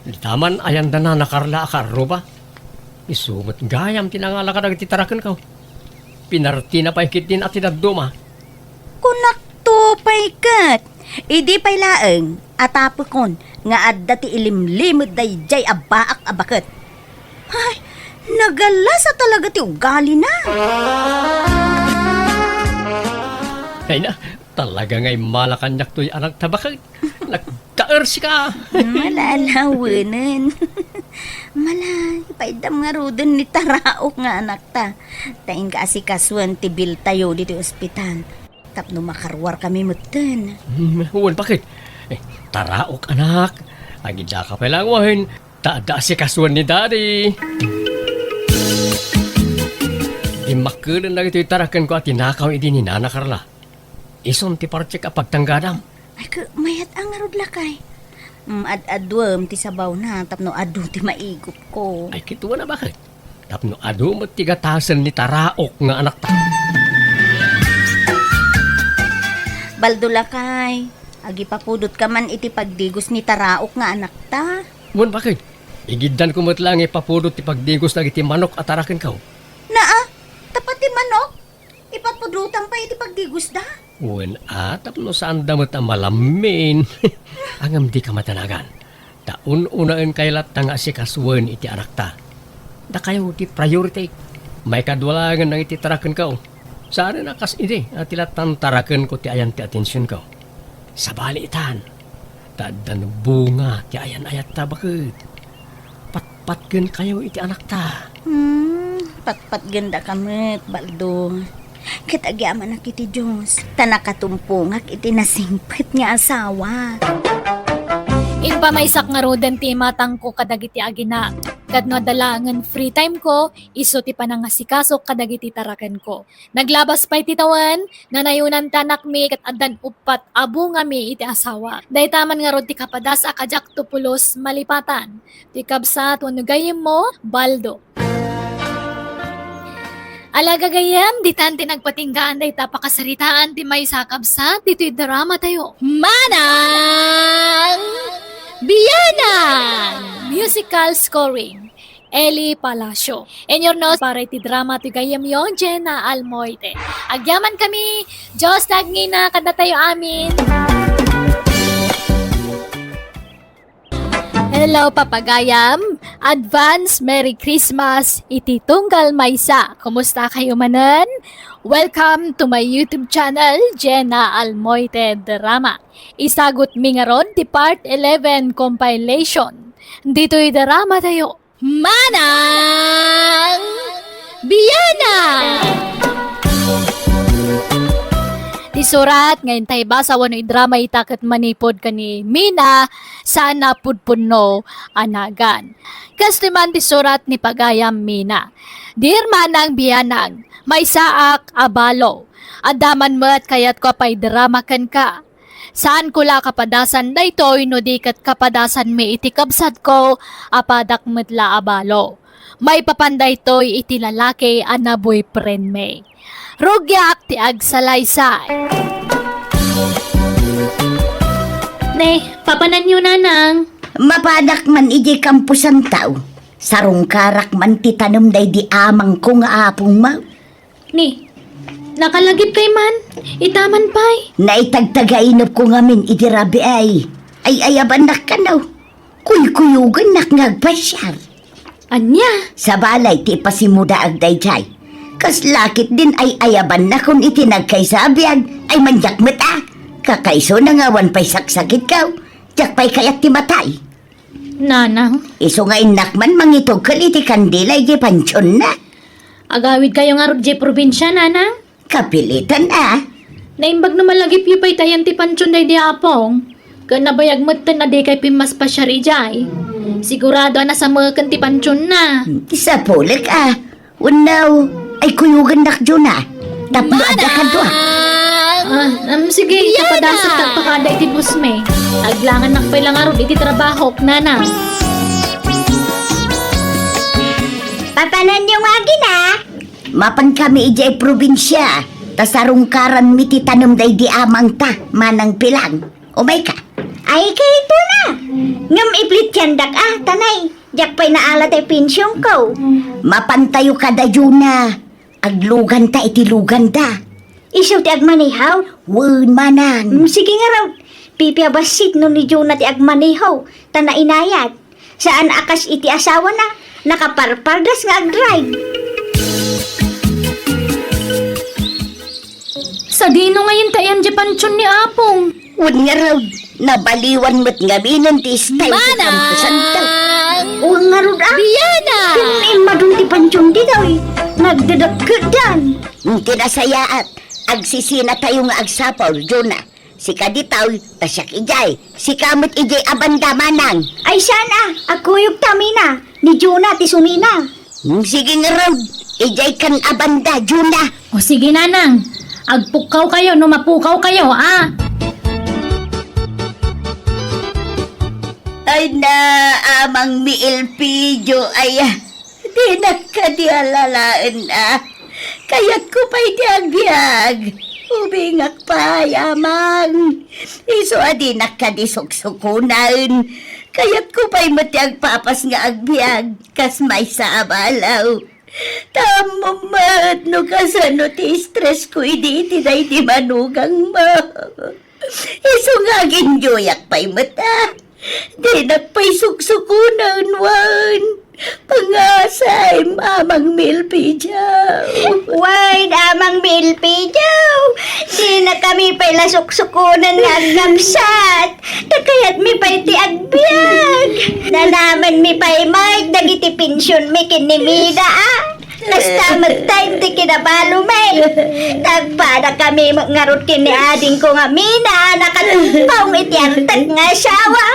Dita man ayan da Nana Carla a kaarruba. Isu met gayam ti nangala kadagiti tarakenko. Pinartina pay ketdin a ti dadduma. Kunakto pay ket, idi pay laeng a tapekon nga adda ti ilimlimed daydiay a baak a baket. Ay, nagalasa talaga ti ugalina. Ay na, talaga nga immala kaniak toy anakta baket. Nagdaer sika. Mala, alawenen. Mala, ipaiddam ngaruden ni taraok nga anakta. Ta inka asikasuen ti biltayo ditoy ospital. Tapno makaruarkami metten. Hmm, wen, baket? Eh, taraok, anak. Agidaka pay laeng wen. Ta adda asikasuen ni Daddy. Dimmakkel dagitoy tarakenko a tinakaw idi ni Nana Carla. Isun ti partek a pagtanggadam. Ay, ke-, mayat a ngarud, lakay. Mm, ad-aduem ti sabawna tapno adu ti maigupko. Ay, kitaem a, baket? Tapno adu met ti gatasen ni taraok nga anakta. Baldo, lakay, agipapudot ka man iti pagdigos ni taraok nga anakta. Wen, baket? Igiddanko met laeng ipapudot ti pagdigos dagiti manok a tarakenko. Naa, ta pati manok, ipapudotam pay iti pagdigosda? Wen a, tapno saanda met a malammin. Ngem dika madanagan. Ta un-unaenkayo latta nga asikasuen iti anakta. Dakayo ti priority. Maikadua laengen dagiti tarakenko. Saanen a kas idi a ti lattan tarakenko ti ayan ti atensionko. Sabali itan. Ta addan bunga ti ayan-ayatta, baket. Patpatgenkayo iti anakta. Hmm, patpatgendaka met, Baldo. Ket agyamanak iti Dios, ta nakatumpongak iti nasingpet nga asawa. Impamaysak ngaruden ti imatangko kadagiti aginak. Ket no adda laengen free time ko, isu ti panangasikasok kadagiti tarakenko. Naglabas pay ti tawen, nanayonan ti anakmi ket addan uppat a bungami iti asawa. Dayta man ngarud ti kapadas a kadiakto pulos malipatan. Ti kabsat wenno gayyemmo, Baldo. Ala gagayyem, ditan ti nagpatinggaan dayta pakasaritaan ti maysa a kabsat ditoy drama tayo. Manang Bianang! Musical scoring. Eli Palacio. Inyo no, para iti drama ti gayyemyo, Jenna Almoite. Agyamankami, Dios ti agngina kadatayo amin. Hello, papagayam. Advance Merry Christmas iti tunggal maysa. Kumusta kayo manen? Welcome to my YouTube channel, Jenna Almoite Drama. Isagut mi ngarud ti part eleven compilation. Ditoy drama tayo. Manang Bianang! Ti surat nga intay basa wenno idrama ita ket manipud ken ni Mina, saan a pudpunno a nagan. Kastoy man ti surat ni pagayam Mina. Dear Manang Bianang, maysaak a balo. Adda man met kayatko a paidrama kenka. Saanko la kapadasan daytoy no di ket kapadasanmi iti kabsatko a padak met la a balo. Maipapan daytoy iti lalaki a naboyfriendmi. Rugiak ti agsalaysay. Ne, papananyo, Nanang? Mapadak man idiay kamposantaw. Sarungkarak man ti tanem daydi amangko nga apongmo. Ni, nakalagipkay man, ita man pay. Naitagtagainepko ngamin iti rabii. Ay-ayabannak kano. Kuykuyogennak nga agpasiar. Ania? Sabali ti ipasimudaag daydiay. Kasla ketdin ay-ayabannakon iti nagkaisabiag, ay mandiak met a. Kakaisuna nga awan pay saksakitko. Diak pay kayat ti matay. Nanang. Isu nga innak man mangitugkel iti kandila iti pantionna. Agawidkayo ngarud iti probinsia, Nanang? Kapilitan a. Naimbag no malagipyo pay ti ayan ti pantion daydi Apong. Ken nabayag metten a dikay pimmaspasiar idiay. Sigurado a nasameken ti pantionna. Ti sapulek a. Wenno, ay kuyogennak, Juna. Tapno adda kadua. Ah, um, sige, kapadasak ta pakada iti busmi. Aglangannak pay la ngarud iti trabahok, Nanang. Papananyo nga agina? Mapankami idiay probinsia, ta sarungkaranmi ti tanem daydi amangta, Manang Pilang. Umayka. Ay, kayatna. Ngem iplityandak a, tanay. Diak pay naala ti pensionko. Mapantayo kada Juna. Agluganta iti luganda. Isu ti agmaneho? Wen, Manang. Mm, sige ngarud. Pipia bassit no ni Juna ti agmaneho, ta nainayat. Saan a kas iti asawana, nakaparpardas nga agdrive. Sadino ngayen ti ayan diay pansion ni Apong? Wen ngarud, nabaliwan met ngaminen ti style ti kamposantayo. Manang! Wen ngarud, a? Biana! Ken immadun ti pansion ditoy. Nagdedekkedan. Hmm, ti nasayaat, agsisinatayo nga agsapul, Jonah. Sika ditoy, ta siak idiay. Sika met idiay a banda, Manang. Ay, saan a? Agkuyogta, Mina. Ni Jonah ti sunina. Hmm, sige ngarud. Idiay kan a banda, Jonah. O sige, Nanang. Agpukkawkayo no mapukawkayo, a? Ay na, Amang mi Elpidio, ay, dinak kadi alalaen, a. Kayatko pay ti agbiag. Ubingak pay, Amang. Isu a dinak kadi suksukunen. Kayatko pay met ti agpapas nga agbiag, kas maysa a balaw. Ta ammom met no kasano ti stress ko idi iti daydi manugangmo. Isu nga aginjoyak pay met, a. Dinak pay suksukunen wen pangasem, Amang mi Elpidio. Wen, Amang mi Elpidio. Dinakami pay la suksukunen nga agkabsat. Ta kayatmi pay ti agbiag. Nanamenmi pay met dagiti pensionmi ken ni Mina, a. Kasta met ti kinabalomi. Nagpadakami met ngarud ken ni adingko nga Mina a nakatungpong iti antek nga asawa.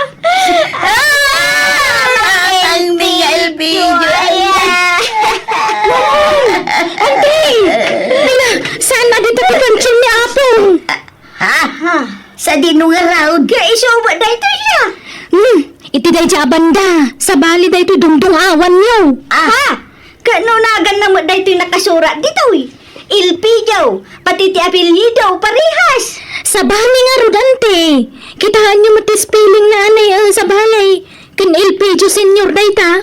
A, Amang mi Elpidio, ay, a. Auntie! Mina, saan a dita ti pansion ni Apong? Ha? Ha? Sadino ngarud? Nga isu met daytoy siya. Hmm, iti daydiay a banda. Sabali daytoy dungdungawanyo. A. Ha? Ket no naganna met daytoy nakasurat ditoy. Elpidio, pati ti apelyido, parehas. Sabali ngarud, auntie. Kitaenyo met ti spelling na anay, a, sabali. Ken Elpidio Senior dayta.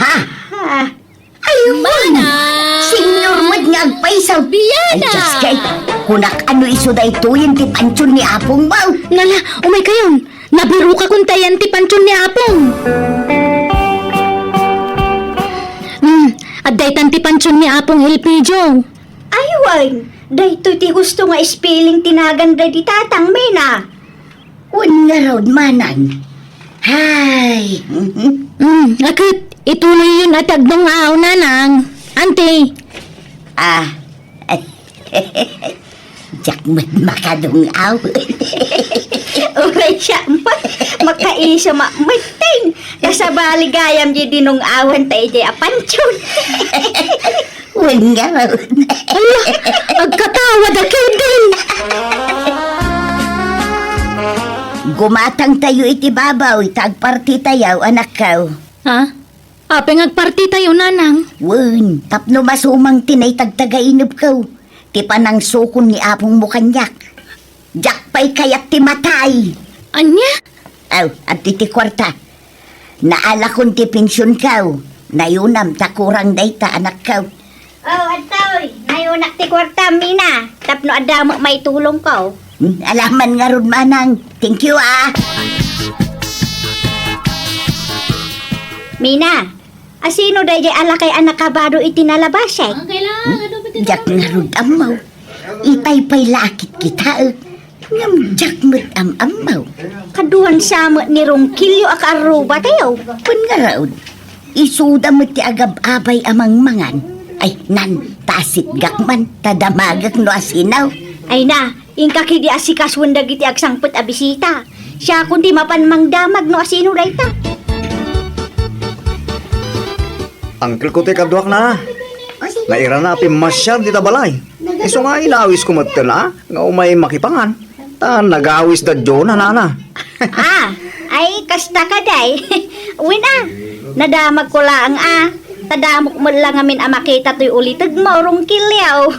Ha? Ha? Ay, Mana! Senior met nga agpayso. Biana! Ay, Diyos kay, kunak ano isu daytoyen ti pansion ni Apongmo. Nala, umaykayon. Nabirokakon ta ayan ti pansion ni Apong. Hmm, adda itan ti pansion ni Apong Elpidio. Ay, wen, daytoy ti husto nga spelling ti nagan daydi tatang, Mina. Wen ngarud, Manang. Hay. Hmm, a ket, ituloyyon a ti agdungaw, Nanang. Auntie. A. Diak met makadungaw. Uray siak met, makaiso met, ting. Kasabali gayam diay dinungawan ta idiay a pansion. Wen ngarud. Ala, agkatawa da ketdin. Gumatangtayo iti babaw, ita agpartitayo, anakko. Ha? Apay nga agpartitayo, Nanang? Wen, tapno masumang ti naitagtagainepko, ti panangsukon ni Apongmo kaniak. Diak pay kayat ti matay. Ania? Aw, adtoy ti kuarta. Naalakon ti pensionko. Nayonam ta kurang dayta, anakko. O, adtoy. Nayonak ti kuartam, Mina. Tapno adda met maitulongko. Hmm, alaman ngarud, Manang. Thank you, a. Mina, asino daydiay a lakay a nakabado iti nalabasek? Diak ngarud ammo. Itay pay la a kitkitaek. Ngem diak met am-ammo. Kaduan sa met ni Ronquillo a kaarrubatayo. Wen ngarud, isuda met ti agab-abay a mangmangan. Ay, nan, ta asitgak man, ta damagek no asino. Ay na, inka ketdi asikasuen dagiti agsangpet a bisita. Siakon ti mapan mangdamag no asino dayta. Angkelko ti kaduak na. Nairana a pimmasiar dita balay. Isu nga inawisko metten a nga umay makipangan. Ta nagawisda Jonah, nana. A, ay, kasta kadi. Wen a, nadamagko laeng a. Ta damok met la ngamin a makita toy ulitegmo, Ronquillo.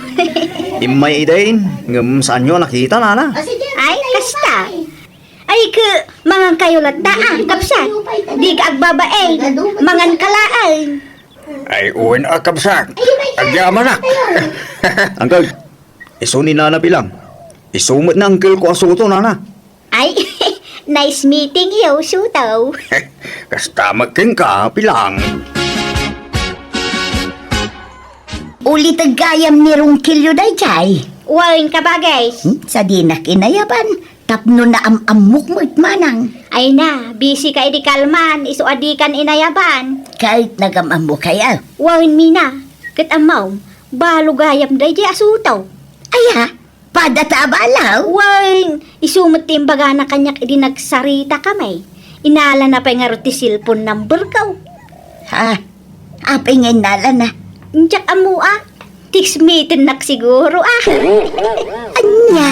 Immay idin, ngem saanyo a nakita, nana? Ay, kasta. Ay, ke, mangankayo latta, a, kabsat. Dika agbabain. Manganka laeng. Ay, wen a, kabsat. Agyamanak. Uncle, isu ni Nana Pilang. Isu met ni Uncle ko a suto, Nana. Ay, nice meeting you, suto. Kasta met kenka, Pilang. Uliteg gayam ni Ronquillo daydiay. Wen, kabagis. Hmm? Sadinak inayaban, tapno naam-ammok met manang. Ay na, busy ka idi kalman, isu a dikan inayaban. Ket nagam-ammo kaya? Wen, Mina, ket ammom, balo gayam daydi a Soto. Aya, pada ta abalaw? Wen, isu met ti imbagana kaniak idi nagsarita kami. Inalana pay ngarud ti cellphone number ko. Ha? Apay nga innalana? Diak ammo a. Text-mitennak siguro a. Ania?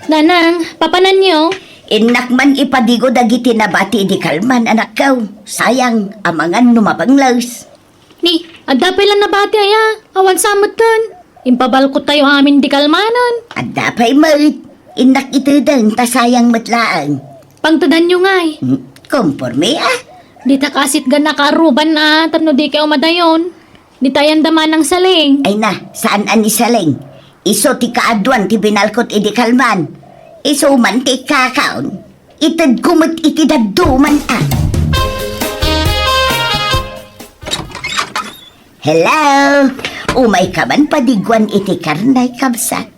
Nanang, papananyo? Innak man ipadigo dagiti nabati idi kalman, anakko. Sayang, amangan no mapangles. Ni, adda pay la nabati aya, awan sa metten. Impabalkottayo amin di kalmanan. Adda pay met. Innak itedeng ta sayang met laeng. Pangtedanyo ngay. Hmm, komporme a. Dita kaasitgan a kaaruban a tapno dikay umadayon. Dita ayan da manang saleng. Ay na, saan a ni saleng? Isu ti kaaduan ti binalkot idi kalman. Isu man ti kakaon. Itedko met iti dadduma a. Hello! Umayka man padiguan iti karne, kabsat.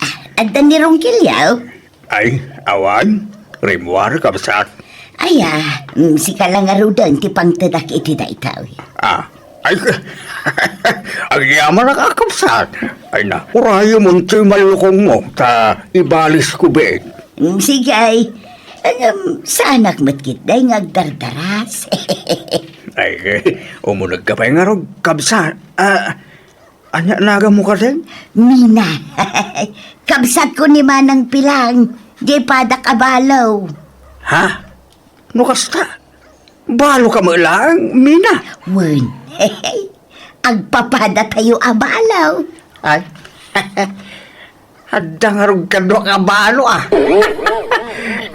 Ah, adda ni Ronquillo? Ay, awan. Rimmuar, kabsat. Aya, mm, sika la ngaruden ti pangtedak iti daytoy. Ah, ay, agyamanak a, kabsat. Ay na, urayemon ti mallukongmo, ta ibalisko biit. Mm, sige, ay. Ngem, saanak met ketdi nga agdardaras. Ay, umunegka pay ngarud, kabsat. Ah, ania naganmo kadi? Mina. Kabsatko ni Manang Pilang, diay padak a balo. Ha? No kasta, baloka met laeng, Mina? Wen. Agpapadatayo a balo. Ay. Adda ngarud kaduak a balo a.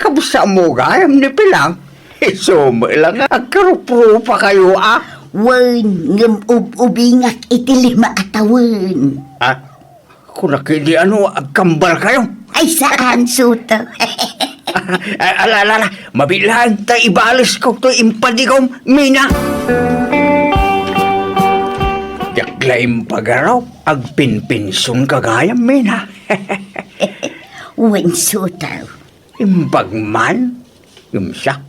Kabsatmo gayam ni Pilang. Isu met la nga agkaruprupakayo a. Wen, ngem ub-ubingak iti lima a tawen. Ah, kunak idi ano, agkambalkayo? Ay, saan, Soto? Ah, ala, ala, ala. Mabiit laeng ta ibalisko toy impadigom, Mina. Diak la impagaraw, agpinpinsionka gayam, Mina. Wen, Soto. Imbag man, ngem siak,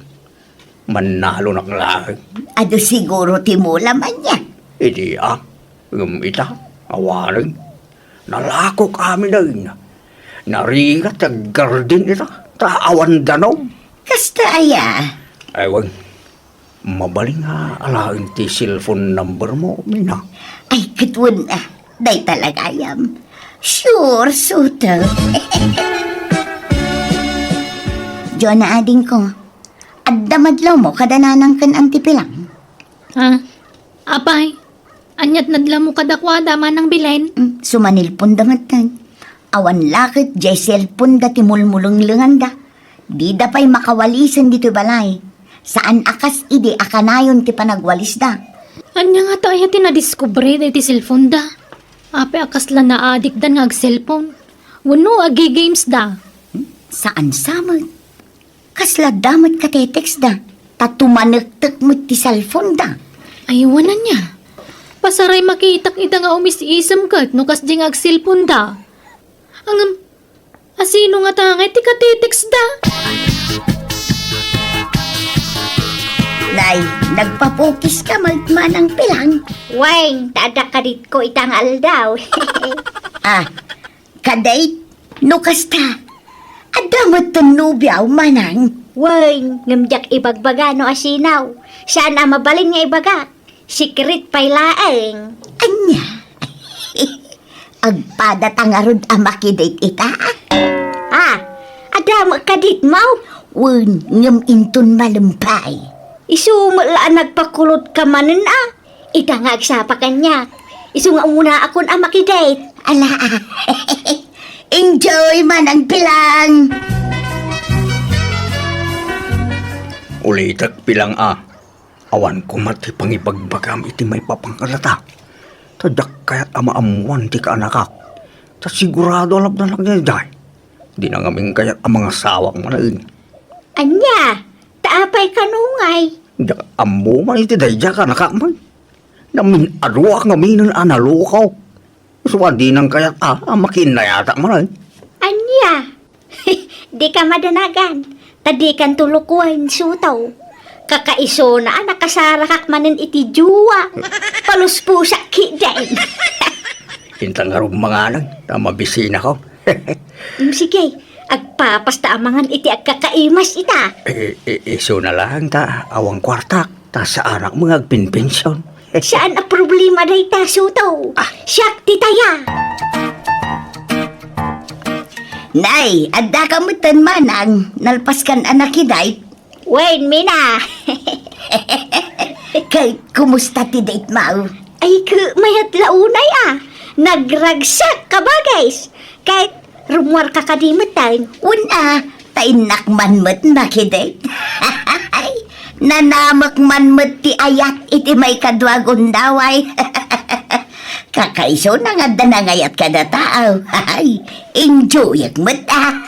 mannalonak laeng. Adu siguro ti mula man yan. Idi a, ngem ita, awanen. Nalakok amin a. Narigat ti aggardin ita, ta awan danum. Kasta aya? Ay, wen. Mabalin nga alaen ti cellphone number mo, Mina? Ay, ket wen a. Dayta la gayam. Sure, Soto. Jonah, adingko. Adda madlawmo kada nanang ken Auntie Pilang? Ah, apay, aniat nadlawmo kadakuada, Manang Belen? Mm, sumanilpon da metten. Awan la ket diay cellphone da ti mulmulenglenganda. Dida pay makawalisen ditoy balay. Saan a kas idi a kanayon ti panagwalisda. Ania ngata aya ti nadiskubre daydi cellphone da? Apay a kasla naadikdan nga ag-cellphone? Wenno agi-games da? Hmm? Saan sa met? Kasla da met katetext da, ta tumanektek met ti cellphone da. Ay, wen ania. Pasaray makitak ida nga umis-isem ket no kasdi nga ag-cellphone da. Ngem, asino ngata ngay ti katetext da? Nay, nagpapukiska met, Manang Pilang. Wen, ta adda kaditko ita nga aldaw. Ah, kadit, no kasta, adda metten nobiaw, Manang? Wen, ngem diak ibagbaga no asino. Saan a mabalin nga ibagak. Secret pay laeng. Ania? Agpadata ngarud a makidate ita? Ah, adda met kaditmo? Wen, ngem inton malem pay. Isu met la a nagpakulotka manen a. Ita nga agsapa kaniak. Isu nga umunaakon a makidate. Ala, a. Enjoy, Manang Pilang! Ulitek, Pilang a. Awan koma ti pangibagbagam iti maipapan kadata. Ta diak kayat a maammuan ti kaanakak. Ta sigurado a lapdanak daydiay. Dina ngamin kayat a mangasawak manen. Ania? Ta apay kano ngay? Diak ammo man iti daydiay a kaanakak man. Namin-aduak ngaminen a nalukaw. Isu a dinan kayat a, a makiinnayatak manen. Ania? Dika madanagan, ta dikanto lukoen, Suto. Kakaisuna a nakasarakak manen iti jowa. Paluspusak ketdin. Inta ngarud manganan, ta mabisinako. Mm, sige, agpapasta a mangan iti agkakaimas ita. I-, i-, isuna laeng ta awan kuartak, ta saanak met nga agpinpension. Saan a problema dayta, Suto. Ah. Siak ti taya. Nay, addaka metten, manang, nalpaskan a nakidate. Wen, Mina. Ket kumusta ti date mo? Ay, ket mayat la unay a. Nagragsak, kabagis. Ket rummuarka kadi metten. Wen a, ta innak man met nakidate. Nanamek man met ti ayat iti maikadua a gundaway. Kakaisuna nga adda nangayat kadata. Ay, enjoyek met a.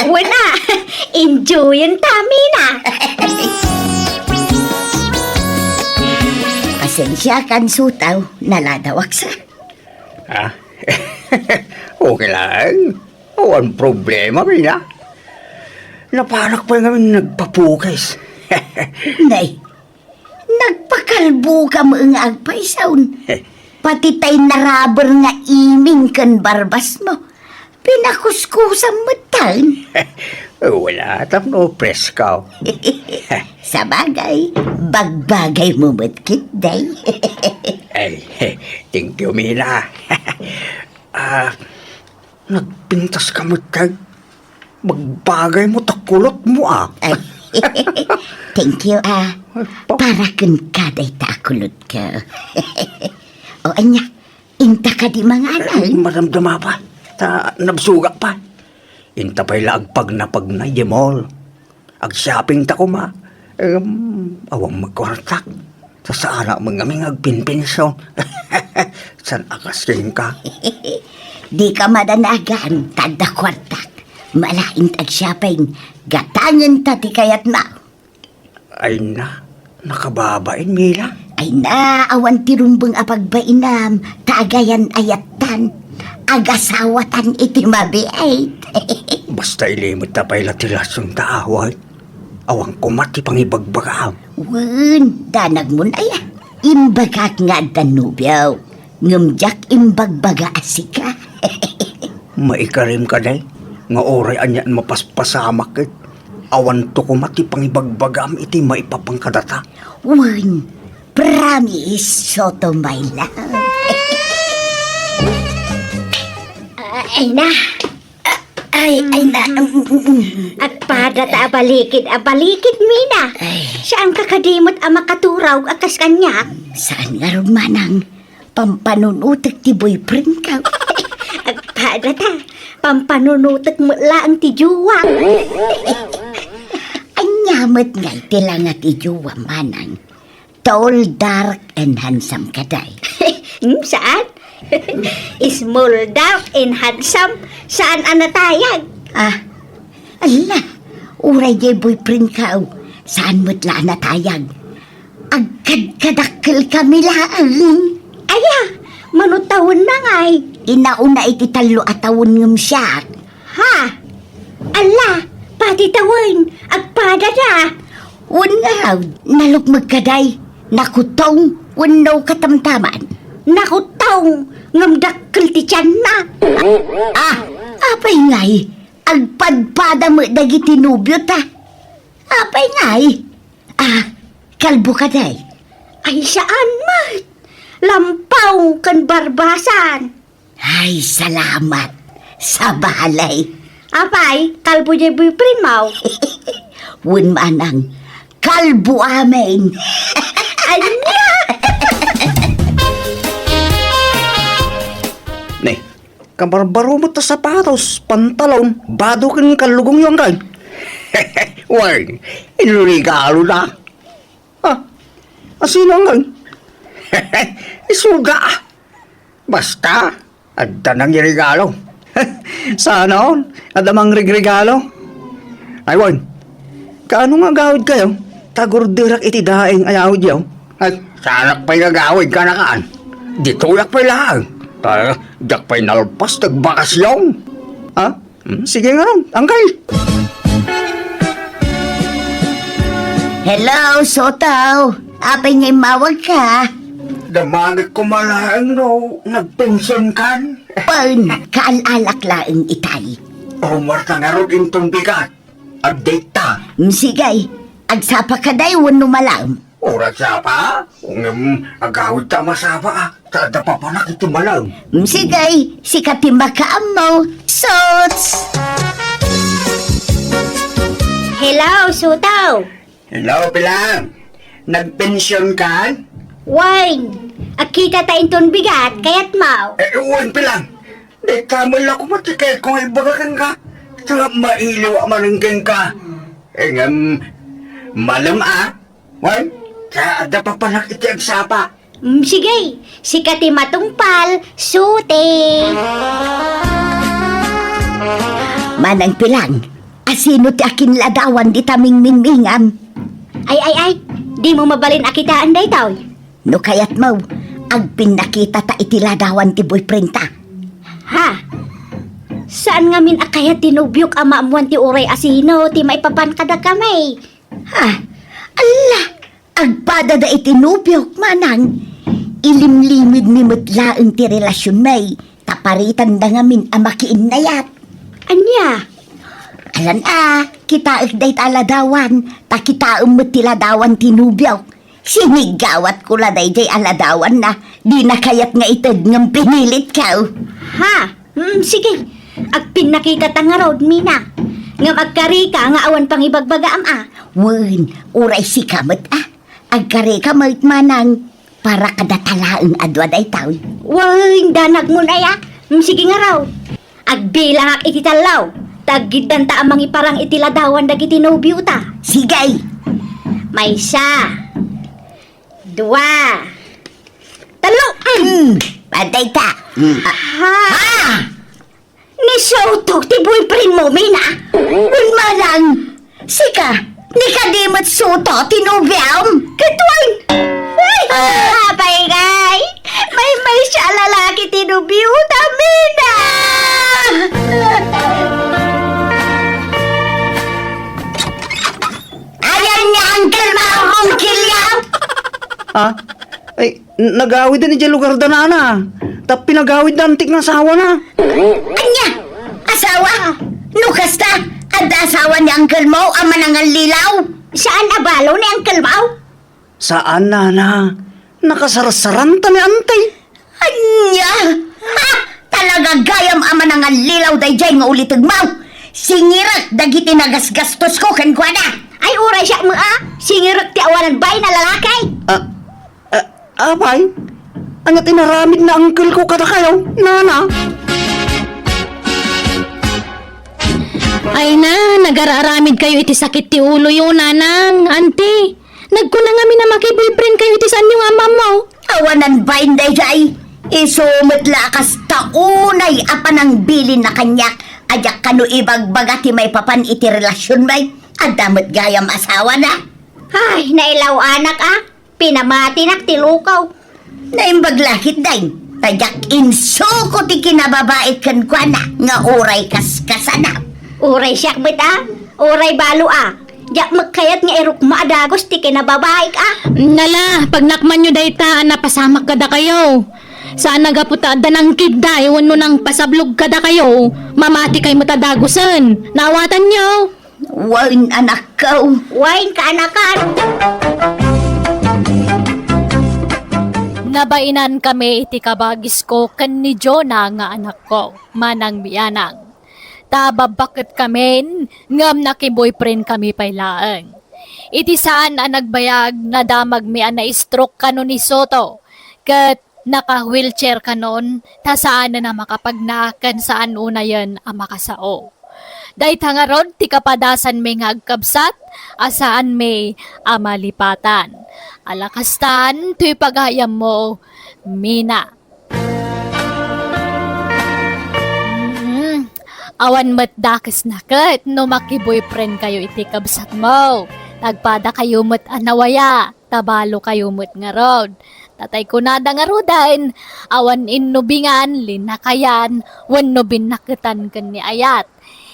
Wen a, enjoyenta, Mina. Pasensiakan, Suto, naladawak sa. Ah? Okay lang. Awan problema, Mina. Napanak pay ngamin nagpapukis. Nay, nagpakalboka met nga agpaysaw. Pati tay naraber nga iming ken barbas mo, pinakuskusam metten. Wen a, tapno presko. Sabagay, bagbagay mo met ketdi. Ay, thank you, Mina. Ah, nagpintas ka met kay bagbagay mo ta kulot mo, ah. Ay, thank you, ah. Ay, pa- Para kenka dayta a kulot ko. O, ania, inta kadi manganan? Ay, maramdama pa. Ta nabsugak pa. Inta pay la agpagnapagna idiay mall. Agshopping ta koma. Em, awan met kuartak. Sasaanak met ngamin nga agpinpension. Saan a kas kenka? Dika madanagan, ta adda kuartak. Malain ta agshopping. Gatangenta ti kayatmo. Ay na, nakababain, Mina. Ay na, awan ti rumbeng a pagbainam, ta agayan ayattan. Agasawatan iti mabiit. Basta ilimetta pay la ti rason ta awan. Awan koma ti pangibagbagam. Wen, danagmon aya. Imbagak nga adda nobio, ngem diak imbagbaga a sika. Maikarim kadi nga uray anian mapaspasamak ket awanto koma ti pangibagbagam iti maipapan kadata. Wen, promise, Suto, my love. Ay na. Ay, ay na. Mm, mm, mm. Agpada ta abalikid, abalikid, Mina. Ay. Saanka kadi met a makaturaw a kas kaniak? Saan ngarud, manang? Pampanunutek ti boyfriend ko. Agpada ta, pampanunutek met laeng ti jowa. Ania met ngay ti langa ti jowa, manang? Tall, dark, and handsome kadi? Hmm, saan? Small, dark, and handsome, saan a natayag? Ah, ala, uray diay boyfriend ko, saan met la a natayag? Agkadkadakkel kami laeng. Aya, mano tawenna ngay? Inauna iti tallo a tawen ngem siak. Ha? Ala, pati tawen, agpada da. Wen ngarud, nalukmeg kadi, nakutong, wenno katamtaman. Nakutong, ngem dakkel ti tianna. Ah, apay ngay, agpadpada met dagiti nobio ta. Apay ngay? Ah, kalbo kadi? Ay, saan met. Lampaw ken barbasan. Ay, salamat. Sabali. Apay, kalbo diay boyfriend mo? Wen manang, kalbo amin. Ania? Ne, kabarbaro met ta sapatos, pantalon, bado ken kallugongyo, anggaw. Wen, inregalo na. Ah, asino anggaw? Isuga. Basta, adda nangregalo. Saan a, adda mangregregalo. Ay, wen, kaano nga agawidkayo? Tagurderak iti daeng a yawidyo. Ay, saanak pay nga agawid kanakan. Ditoyak pay laeng. Ta, diak pay nalpas ti agbakasyon. Ha? Hmm, sige ngarud, Uncle. Hello, Soto. Apay nga immawagka? Damagek koma laeng no nagpensionkan. Wen, kaal-alak laeng itay. Rumarta ngarud inton bigat. Update ta. Mm, sige. Agsapaka, day, wenno malaem? Uray sapa? Ngem agawidta a masapa, a. Ta adda papanak iti malaem. Mm, sige. Sika ti makaammo. Sots! Hello, Soto. Hello, Pilang. Nagpensionkan? Wen, agkitata inton bigat, kayatmo? Eh, wen, Pilang. Dayta met la koma ti kayatko nga ibaga kenka. Ta mailiw a manen kenka. Eh, ngem, malem a. Wen, ta adda papanak iti agsapa. Mm, sige, sika ti matungpal, Sote. Manang Pilang, asino ti akinladawan dita mingmingmingam? Ay, ay, ay, dimo mabalin a kitaen daytoy? No kayatmo, agpinnakitata iti ladawan ti boyfriendta. Ha? Saan ngamin a kayat ti nobiok a maammuan ti uray asino ti maipapan kadakami? Ha? Alla, agpadada iti nobiok, manang. Ilimlimidmi met laeng ti relasionmi, ta paritanda ngamin a makiinnayat. Ania? Alan a, kitaek dayta a ladawan, ta kitaem met ti ladawan ti nobiok. Siniggawatko la daydiay a ladawanna, dina kayat nga ited ngem pinilitko. Ha? Hmm, sige. Agpinnakitata ngarud, Mina. Ngem agkarika nga awan pangibagbagaam a. Wen, uray sika met a. Agkarika met, manang. Para kadata laeng a dua daytoy. Wen, danagmon aya. Hmm, sige ngarud. Agbilangak iti tallo. Ta aggiddanta a mangiparang iti ladawan dagiti nobiota. Sige. Maysa. Dua. Tallo. Mm. Patay ta. Mm. Ha? Ha? Ni Soto ti boyfriendmo, Mina? Wen, manang. Sika, ni kadi met Soto ti nobiam? Ket wen. Ay, apay ngay. Maymaysa a lalaki ti nobiota, Mina. Ayan nga uncle mo, Uncle Yao. Ha? Ay, n-, nagawidda idiay lugarda, nana. Ta pinagawidda antik nga asawana. Ania? Asawa? No kasta, adda asawa ni uncle mo a manangallilaw? Saan a balo ni uncle mo? Saan, nana. Nakasarsaranta ni auntie. Ania? Ha? Talaga gayam a manangallilaw daydiay nga ulitegmo. Singirek dagiti nagasgastosko kenkuana. Ay, uray siak met a. Singirek ti awanan bain a lalaki. Ah, ah, apay? Ania ti inaramid ni uncle ko kadakayo, nana? Ay na, nagararamid kayo iti sakit ti uloyo, nanang, auntie. Nagkuna ngamin a makiboyfriend kayo iti saanyo nga ammo. Awanan bain daydiay. Isu met la a kasta unay a panangbilinna kaniak a diak kano ibagbaga ti maipapan iti relasionmi. Adda met gayam asawana. Ay, nailaw-anak a. Pinamatinak ti lukaw. Naimbag la ketdi. Ta diak insuko ti kinababaik kenkuana nga uray kaskasana. Uray siak met a. Uray balo a. Diak met kayat nga irukma a dagus ti kinababaik a. Nala, pagnakmanyo dayta a napasamak kadakayo. Saan a gapu ta adda nangkidday wenno nangpasablog kadakayo, mamati kay met a dagusen. Naawatanyo? Wen, anakko. Wen, kaanakan. Nabainan kami iti kabagisko ken ni Jonah nga anakko, manang Mianang. Ta babbaket kamin, ngem nakiboyfriend kami pay laeng. Iti saan a nagbayag, nadamagmi a na-stroke kano ni Soto, ket naka-wheelchair kanon, ta saanen a makapagna ken saan unayen a makasao. Dayta ngarud ti kapadasanmi nga agkabsat a saanmi a malipatan. Ala kastan, toy pagayammo, Mina. Mm, awan met dakesna ket no makiboyfriend kayo iti kabsatmo. Nagpadakayo met a nawaya. Tabalokayo met ngarud. Tatay kunada ngaruden, awan innubingan, linakayan, wenno binnaketan ken ni ayat.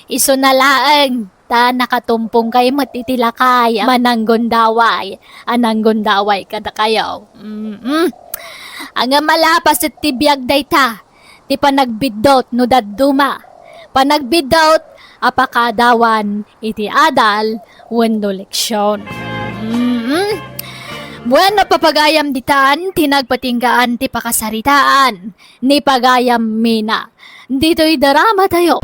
Isuna laeng, ta nakatumpongkay met iti lakay a mananggundaway, a nanggundaway kadakayo. Mm-mm. Ngem ala, paset ti biag dayta, ti panagbiddut no dadduma. Panagbiddut a pakaadawan iti adal wenno leksion. Mm. Bueno, papagayam ditan ti nagpatinggaan ti pakasaritaan ni Pagayam Mina. Ditoy drama tayo.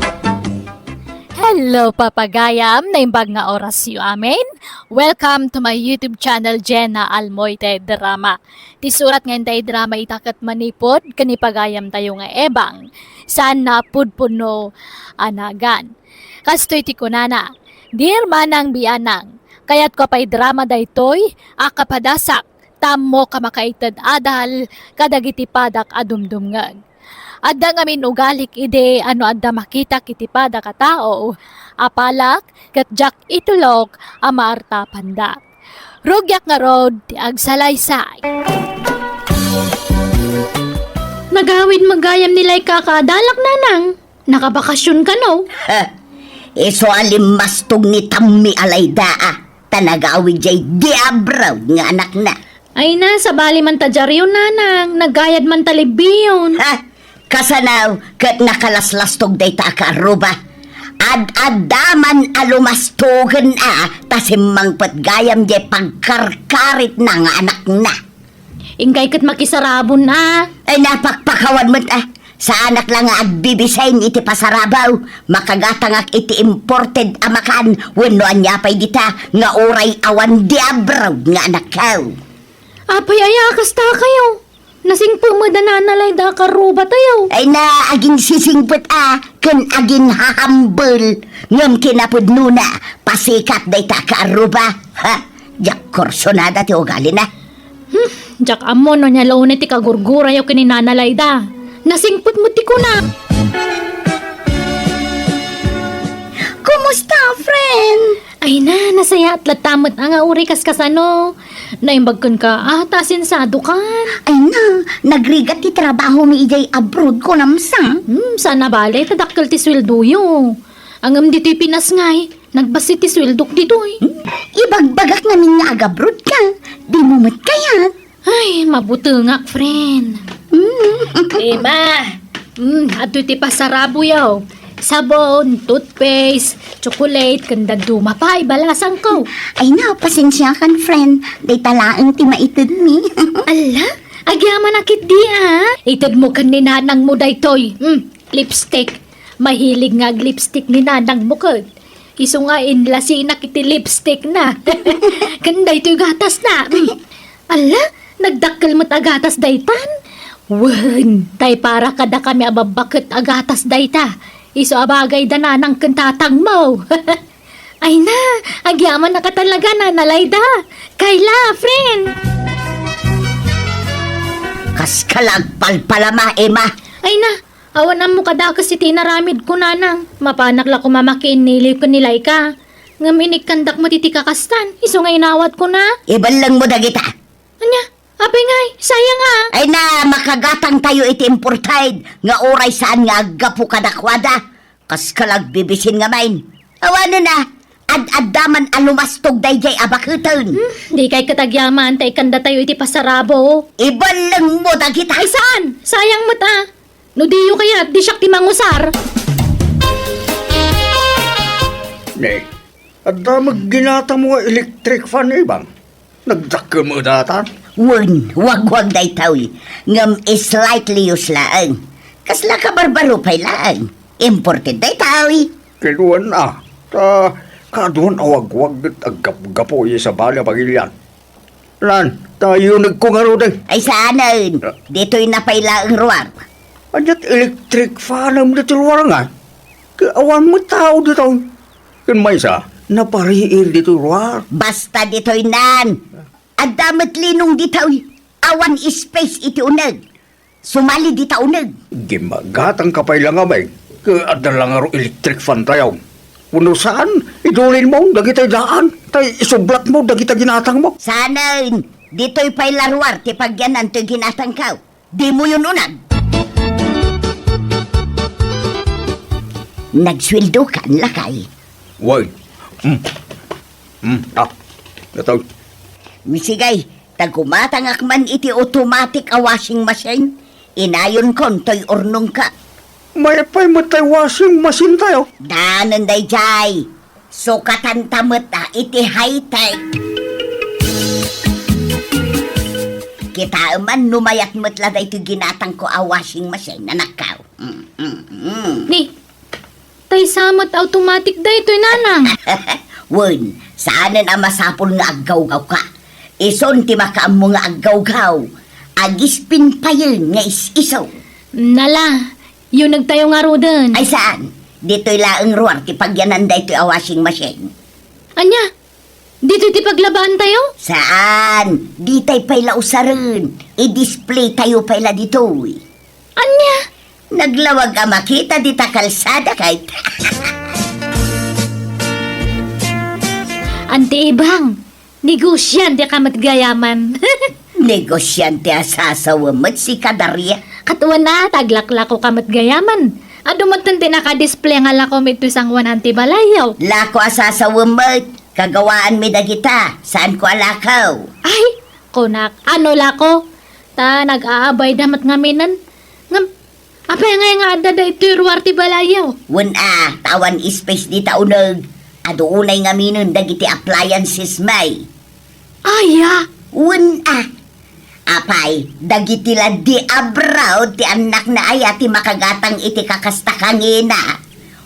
Hello, papagayam, naimbag nga orasyo amin. Welcome to my YouTube channel, Jenna Almoite Drama. Ti surat nga intay drama ita ket manipud ken ni pagayamtayo nga ebang, saan nga pudpudno a nagan. Kastoy ti kunana, "Dear Manang Bianang, kayatko a paidrama daytoy a kapadasak, ta ammok a makaited adal kadagiti padak a dumdumngeg. Adda ngamin ugalik idi a no adda makitak iti padak a tao, apalak ket diak itulok a maartapanda. Rugiak ngarud ti agsalaysay." Nagawid met gayam ni Laika a kaadalak, nanang. Nakabakasyon kano? Isu a limmastog ni Tammi a Layda a, ta nagawid jay diabroad nga anakna. Ay na, sabali man ta diaryo, nanang. Nagayad man ta libbiyon. Ha? Kasano ket nakalaslastog dayta a kaarruba? Ad-adda man a lumastogen a, ta simmangpet gayam jay pagkarkaritna nga anakna. Inkay ket makisarabon a. Ay, napakpakawan met a. Saanak la nga agbibisin iti pasarabaw, makagatangak iti imported a makan wenno ania pay dita nga uray awan diabroad nga anakko. Apay aya a kasta kayo? Nasingpet met a Nana Layda a kaarruba tayo. Ay na, aginsisingpet a ken aginhahambel, ngem kinapudnona, pasikat dayta a kaarruba. Ha? Diak kursunada ti ugalina. Hmm, diak ammo no ania la unay ti kagurgurayo ken ni Nana Layda. Nasingpet met ti kuna. Kumusta, friend? Ay na, nasayaat latta met a nga uray kaskasano. Naimbag kenka a, ta asensiado kan. Ay na, nagrigat ti trabahomi idiay abroad, kunam sa. Hmm, saan a bale, ta dakkel ti sueldoyo. Ngem ditoy Pinas ngay, nagbassit ti sueldok ditoy. Hmm, ibagbagak ngamin nga agabroad ka. Dimo met kayat? Ay, mabutengak, friend. Mm. Ima, mm, adtoy ti pasaraboyo. Sabon, toothpaste, chocolate, ken dadduma pay, balasangko. Ay na, pasensiakan, friend. Dayta laeng ti maitedmi. Ala, agyamanak ketdi a. Itedmo ken ni nanangmo daytoy. Mm, lipstick. Mahilig nga ag-lipstick ni nanangmo ket. Isu nga inlasinak iti lipstickna. Ken daytoy gatasna. Mm. Ala, nagdakkel met a gatas daytan. Wen, tay para kadakami a babbaket a gatas dayta. Isu a bagay da nanang ken tatangmo. Ay na, agyamanak a talaga, Nana Layda. Kayla, friend. Kaskala agpalpalama, Ima. Ay na, awan ammo kadakes iti inaramidko, nanang. Mapanak la koma makiinniliw ken ni Laika. Ngem inikkandak met iti kakastan, isu nga inawatko na. Ibellengmo dagita. Ania? Apay ngay, sayang a. Ay na, makagatangtayo iti imported nga uray saan nga aggapu kadakuada. Kaskala agbibisin ngamin. Awanen a, ad-adda man a lumastog daydiay a baketen. Hmm, dikay ket agyaman ta ikkandatayo iti pasarabo. Ibellengmo dagita. Ay saan? Sayang met a. No diyo kayat, di siak ti mangusar. Ne, adda met ginatangmo nga electric fan, Ibang? Nagdakkel met daytan? Wen, wagwag daytoy. Ngem slightly used laeng. Kasla kabarbaro pay laeng. Imported daytoy. Kinuna, ta kaduan a wagwag ket aggapgapu iti sabali a pagilian. Nan, ta yunegko ngaruden. Ay saanen. Ah. Ditoy na pay laeng ruar. Aniat electric fanem ditoy ruar ngay? Ket awan met tao ditoy. Ken maysa, napariir ditoy ruar. Basta ditoy nan. Adda met linong ditoy. Awan space iti uneg. Sumali dita uneg. Gimmagatangka pay la ngamin, ket adda la ngarud electric fan tayo. Wenno saan, idulinmo dagitay daan, tay isublakmo dagita ginatangmo. Saanen, Ditoy pay la ruar ti pagyanan toy ginatangko. Dimoyon uneg. Nagsueldokan, lakay? Wen. Mm. Mm. Ah. Datoy. Misigay, ta gumatangak man iti automatic a washing machine, inayonkon toy urnongko. Mayat pay met tay washing machine tayo. Danen dayjay. Sukatanta met a iti high-tech. Kitaem man no mayat met la daytoy ginatangko a washing machine, anakko. Mm, mm, mm. Ni, tay sa met automatic daytoy, nanang. Wen, saanen a masapul nga aggawgawka. Isun ti makaammo nga aggawgaw. Agispin payen nga is-iso. Nala, yunegtayo ngaruden. Ay, saan? Ditoy laeng ruar ti pagyanan daytoy a washing machine. Ania? Ditoy ti paglabaantayo? Saan? Ditay pay la usaren. I-display tayo pay la ditoy. Ania? Naglawag a makita dita kalsada kayta. Anti Ibang, negosiante ka met gayaman. Negosiante a sasawa met sika, Daria. Ket wen a, ta aglaklako ka met gayaman. Adu met ti naka-display nga lako mi iti sangoanan ti balayyo. Lako a sasawa met, kagawaanmi dagita, saanko a lako. Ay, kunak, ano lako? Ta nag-aabayda met ngaminen. Ngem, apay ngay nga adda daytoy ruar ti balayyo? Wen a, ta awan space dita uneg. Adu unay ngaminen dagiti appliances mi. Aya? Wen a. Apay, dagiti la di abroad ti annakna aya ti makagatang iti kakasta kangina.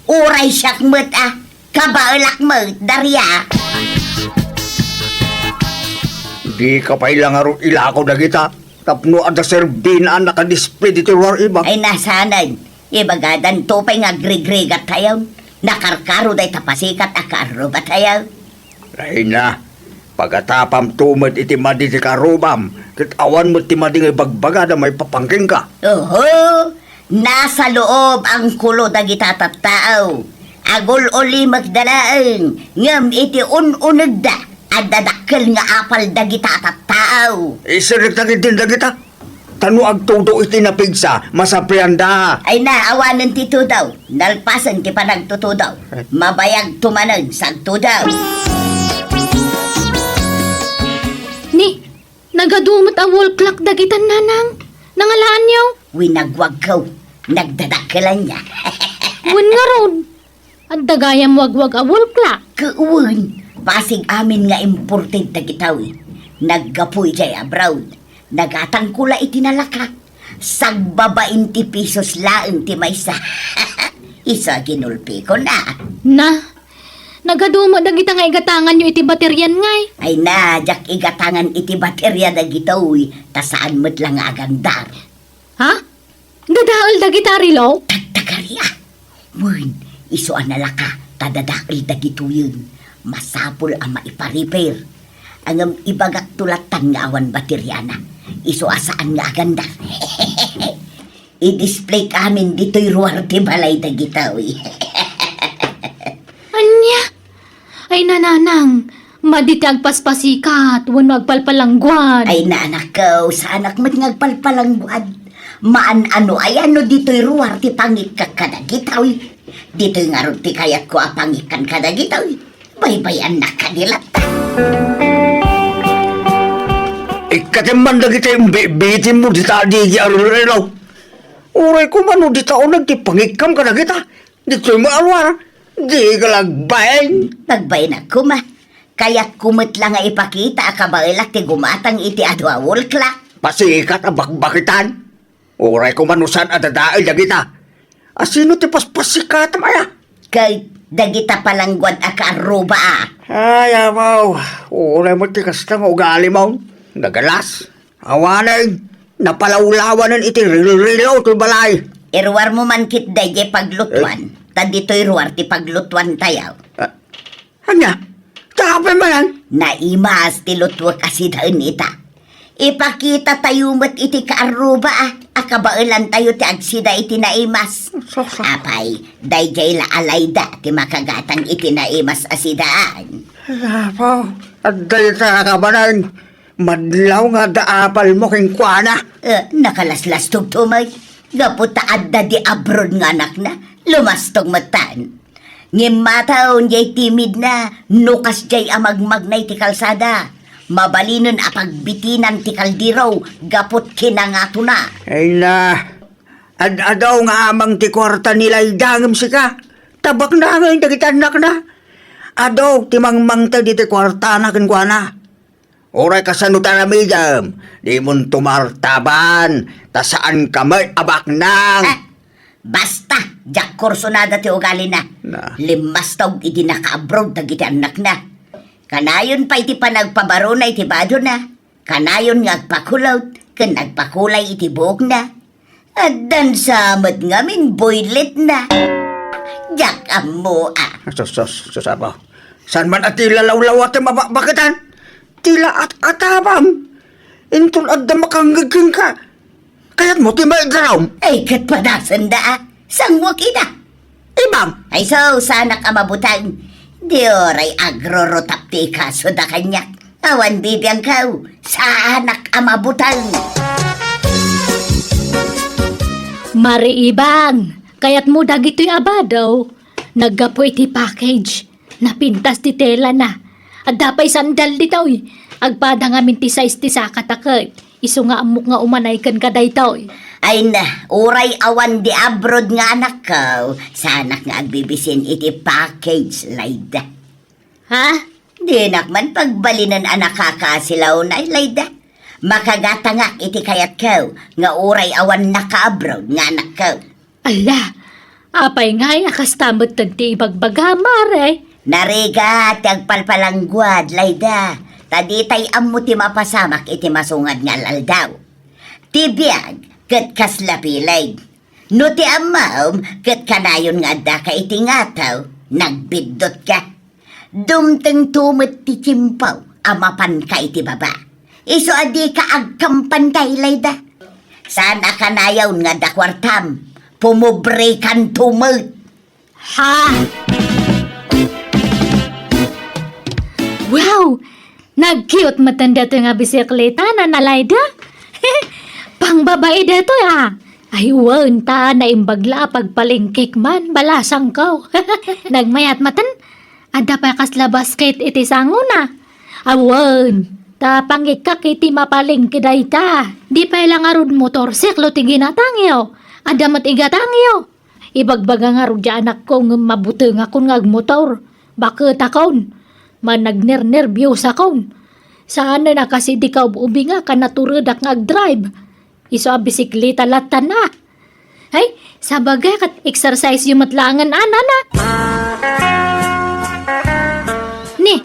Uray siak met a, kabaelak met, Daria. Dika pay la ngarud ilako dagita tapno adda serbina a naka-display ditoy ruar, Ibang. Ay, nasanen. Ibagadanto pay nga agrigrigat tayon. Nakarkaro dayta pasikat a kaarruba tayo. Ay na, pagatapamto met iti madi ti kaarrubam, ket awan met ti madi nga ibagbagada maipapan kenka. Oho, nasa loob angkulo dagita tattao. Agul-ulimekda laeng, ngem iti un-unegda, adda dakkel nga apal dagita tattao. Isirrekta ketdin dagita. Ta no agtudo iti napigsa, masaplianda. Ay na, awanen ti tudo. Nalpasen ti panagtutudo. Mabayagto manen sa agtudo. Ni, nagadu met a wall clock dagitan, nanang. Nangalaanyo? Wen, nagwagko. Nagdadakkelanna. Wen ngarud. Adda gayam wagwag a wall clock. Ket wen, basig amin nga imported dagitoy. Naggapu idiay abroad. Nagatangko la iti nalaka. Sagbabain ti pesos laeng ti maysa. Isu a ginulpikon a. Na, nagadu met dagita nga igatanganyo iti baterian ngay. Ay na, diak igatangan iti bateria dagitoy, ta saan met la nga agandar. Ha? Dadael dagita relo? Tagtagari a. Wen, isu a nalaka, ta dadael dagitoyen. Masapul a maipa-repair. Ngem ibagakto lattan nga awan bateriana. Isu a saan nga agandar. I-display amin ditoy ruar ti balay dagitoy. Ania? Ay, nanang, madi ti agpaspasikat wenno agpalpalangguad. Ay, naanakko, saanak met nga agpalpalangguad. Maan-ano aya no ditoy ruar ti pangikkak kadagitoy. Ditoy ngarud ti kayatko a pangikkan kadagitoy. Baybay-annak kadi latta. Ikkatem man dagiti imbibitinmo dita adigi a relo. Uray koma no dita uneg ti pangikkam kadagita. Ditoy met a ruar, dika la agbain. Nagbain koma. Kayatko met la nga ipakita a kabaelak ti gumatang iti adu a wall clock. Pasikat a bakbakitan. Uray koma no saan a dadael dagita. Asino ti paspasikatam aya? Ket dagita palangguad a kaarruba a. Ay, abaw. Uray met ti kasta nga ugalimo. Nagalas. Awanen, napalawlawanen iti relo-relo toy balay. Iruarmo man ketdi diay paglutuan, ta ditoy ruar ti paglutuantayo. Ah, ania? Tapay manen? Naimas ti lutuek a sidaen ita. Ipakitatayo met iti kaarruba a, a kabaelantayo ti agsida iti naimas. Sus, sus. Apay, daydiay la a layda ti makagatang iti naimas a sidaan. Apo, adda ita a kabaelan. Madlaw nga adda apalmo kenkuana. Eh, nakalaslastog to, may. Gapu ta adda di abroad nga anakna, lumastog metten. Ngem mataon jay timidna, no kasjay a magmagna iti kalsada, mabalinen a pagbitinan ti kaldero gapu ti kinangatona. Ay na, ad-adaw nga amang ti kuarta ni Laida ngem sika. Tabakna ngay dagiti annakna. Adu ti mangmangted iti kuartana kenkuana. Uray kasano ti aramidem, dimon tumartaban, ta saanka met a baknang. Ah, basta, diak kursonada ti ugalina. Na. Limmastog idi nakaabroad dagiti annakna. Kanayon pay ti panagpabarona iti badona. Kanayon nga agpakulot ken agpakulay iti buokna. Addan sa met ngamin boyletna. Diak ammo a. Sus, sus, sus, apo. Saan man a ti lalawlawa ti mabakbaketan? Ti la at atabang. Inton adda makangngeg kenka, kayatmo ti maidarum? Ay, ket padasenda a. Sanguak ida. Ibang. Ay, so, saanak a mabuteng. Di uray agrurutap ti ikaso da kaniak. Awan bibiangkaw, saanak a mabuteng. Mari Ibang, kayatmo dagitoy a bado? Naggapu iti package. Napintas ti telana. Adda pay sandal ditoy. Agpada ngamin ti size ti sakata ket isu nga ammok nga umanay kenka daytoy. Ay na, uray awan di abroad nga anakko, saanak nga agbibisin iti package, Laida. Ha? Dinak man pagbalinen a nakakaasilaw, Laida. Makagatangak iti kayatko nga uray awan nakaabroad nga anakko. Ala, apay ngay a kasta metten ti ibagbaga, Mare? Narigat ti agpalpalangguad, Laida, ta ditay ammo ti mapasamak iti masungad nga al-aldaw. Ti biag ket kasla pileg. No ti ammom ket kanayon nga addaka iti ngataw, nagbiddutka. Dumtengto met ti tiempo a mapanka iti baba. Isu a dika agkampanka, Laida. Saan a kanayon nga adda kuartam, pumobrekanto met. Ha? Wow! Nag-cute metten daytoy nga bisikleta, Nana Laida. Pangbabai daytoy, a. Ay, wen, ta naimbag la a pagpalengkek man, balasangko. Nagmayat metten. Adda pay kasla basket iti sangona. Awan, ta pangikkak iti mapalengke dayta. Di pay la ngarud motorsiklo ti ginatangyo. Adda met igatangyo. Ibagbaga ngarud ti anakko ngem mabutengakon nga agmotor. Baketakon. Managnernerbiosakon. Saanen a kas idi kaub-ubingak a naturedak nga agdrive. Isu a bisikleta latta na. Ay, sabagay ket exercise yo met laengen, a, Nana. Ni,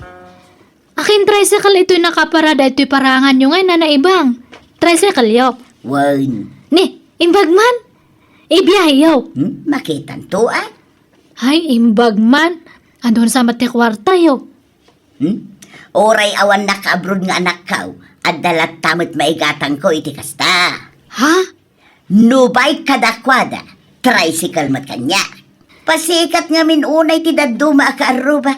akin tricycle itoy nakaparada itoy paraangan yo ngay, Nana Ibang? Tricycle yo? Wen. Ni, imbag man. Ibiyahe yo. Hmm? Makitan to, a? Ay, imbag man. Adun sa met ti kuarta yo. Hmm? Uray awan nakaabroad nga anakko, adda latta met maigatangko iti kasta. Ha? No bike kadakuada, tricycle met kaniak. Pasikat ngamin unay ti dadduma a kaarruba.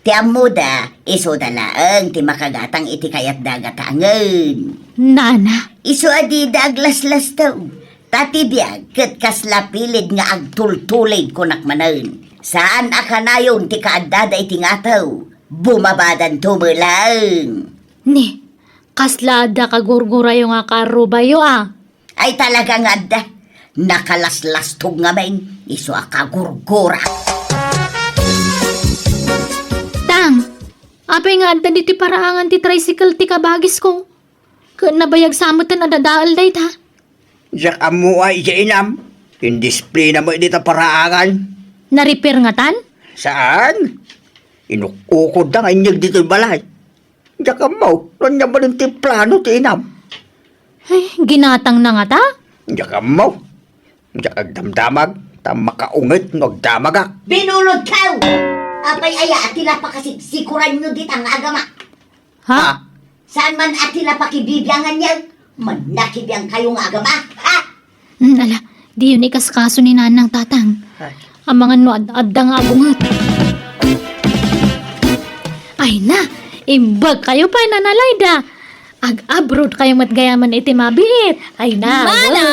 Ti ammoda, isuda laeng ti makagatang iti kayatda a gatangen. Nana. Isu a dida aglaslastog. Ta ti biag ket kasla pilid nga agtultulid kunak manen. Saan a kanayon ti kaaddada iti ngataw. Bumabadanto met laeng. Ni, kasla adda kagurgurayo nga kaarrubayo, a? Ay, talaga nga adda. Nakalaslastog ngamin, isu a kagurgura. Tang, apay nga adda ditoy paraangan ti tricycle ti kabagisko? Ket nabayag sa metten a dadael dayta. Diak ammo a iti inam. Indisplina met dita paraangan. Na-repair ngatan? Saan? Inuk-ukodda nga inyeg ditoy balay. Diak ammo, no ania manen ti plano ti inam. Ay, ginatangna ngata? Diak ammo. Diak agdamdamag, ta makaunget no agdamagak. Binulodkaw! Apay aya a ti la pakasigsikoranyo dita nga agama? Ha? Ah. Saan man a ti la pakibibianganyo? Mannakibiangkayo nga agama, ha? Hmm, ala, diyon ikaskaso ni Nanang, Tatang. Ay. Amangan no ad-, adda nga agunget. Ay na, imbagkayo pay, Nana Laida. Ag-abroad kayo met gayamen iti mabiit. Ay, na, Mana!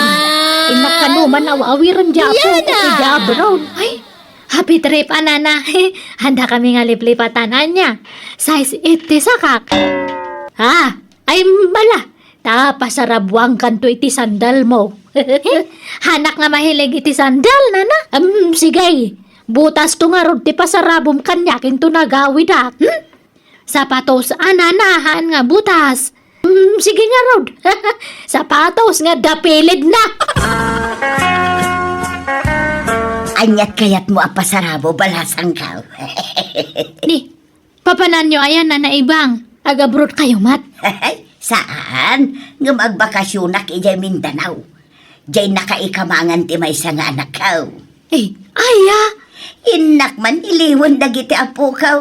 Innak kano man aw-awiren di apo ko Yana! Iti abroad. Ay, happy trip, a, nana. Handa kami nga liplipatan, ania. Size eight ti sakak. Ah, ay, bala. Ta pasarabuangkanto iti sandal mo. Hanak nga mahilig iti sandal, nana. Em, sige. Butasto ngarud ti pasarabum kaniak inton agawidak. Hmm? Sapatos a nanahan nga butas. Mm, sige ngarud. Sapatos nga dapilid na. Aniat kayatmo a pasarabo, balasangkaw? Ni, papananyo ayan, Nana Ibang? Ag-abroad kayo met? Saan? Ngem agbakasyonak idiay Mindanao. Diay nakaikamangan ti maysa nga anakkaw. Eh, aya? Innak man iliwen dagiti apokaw.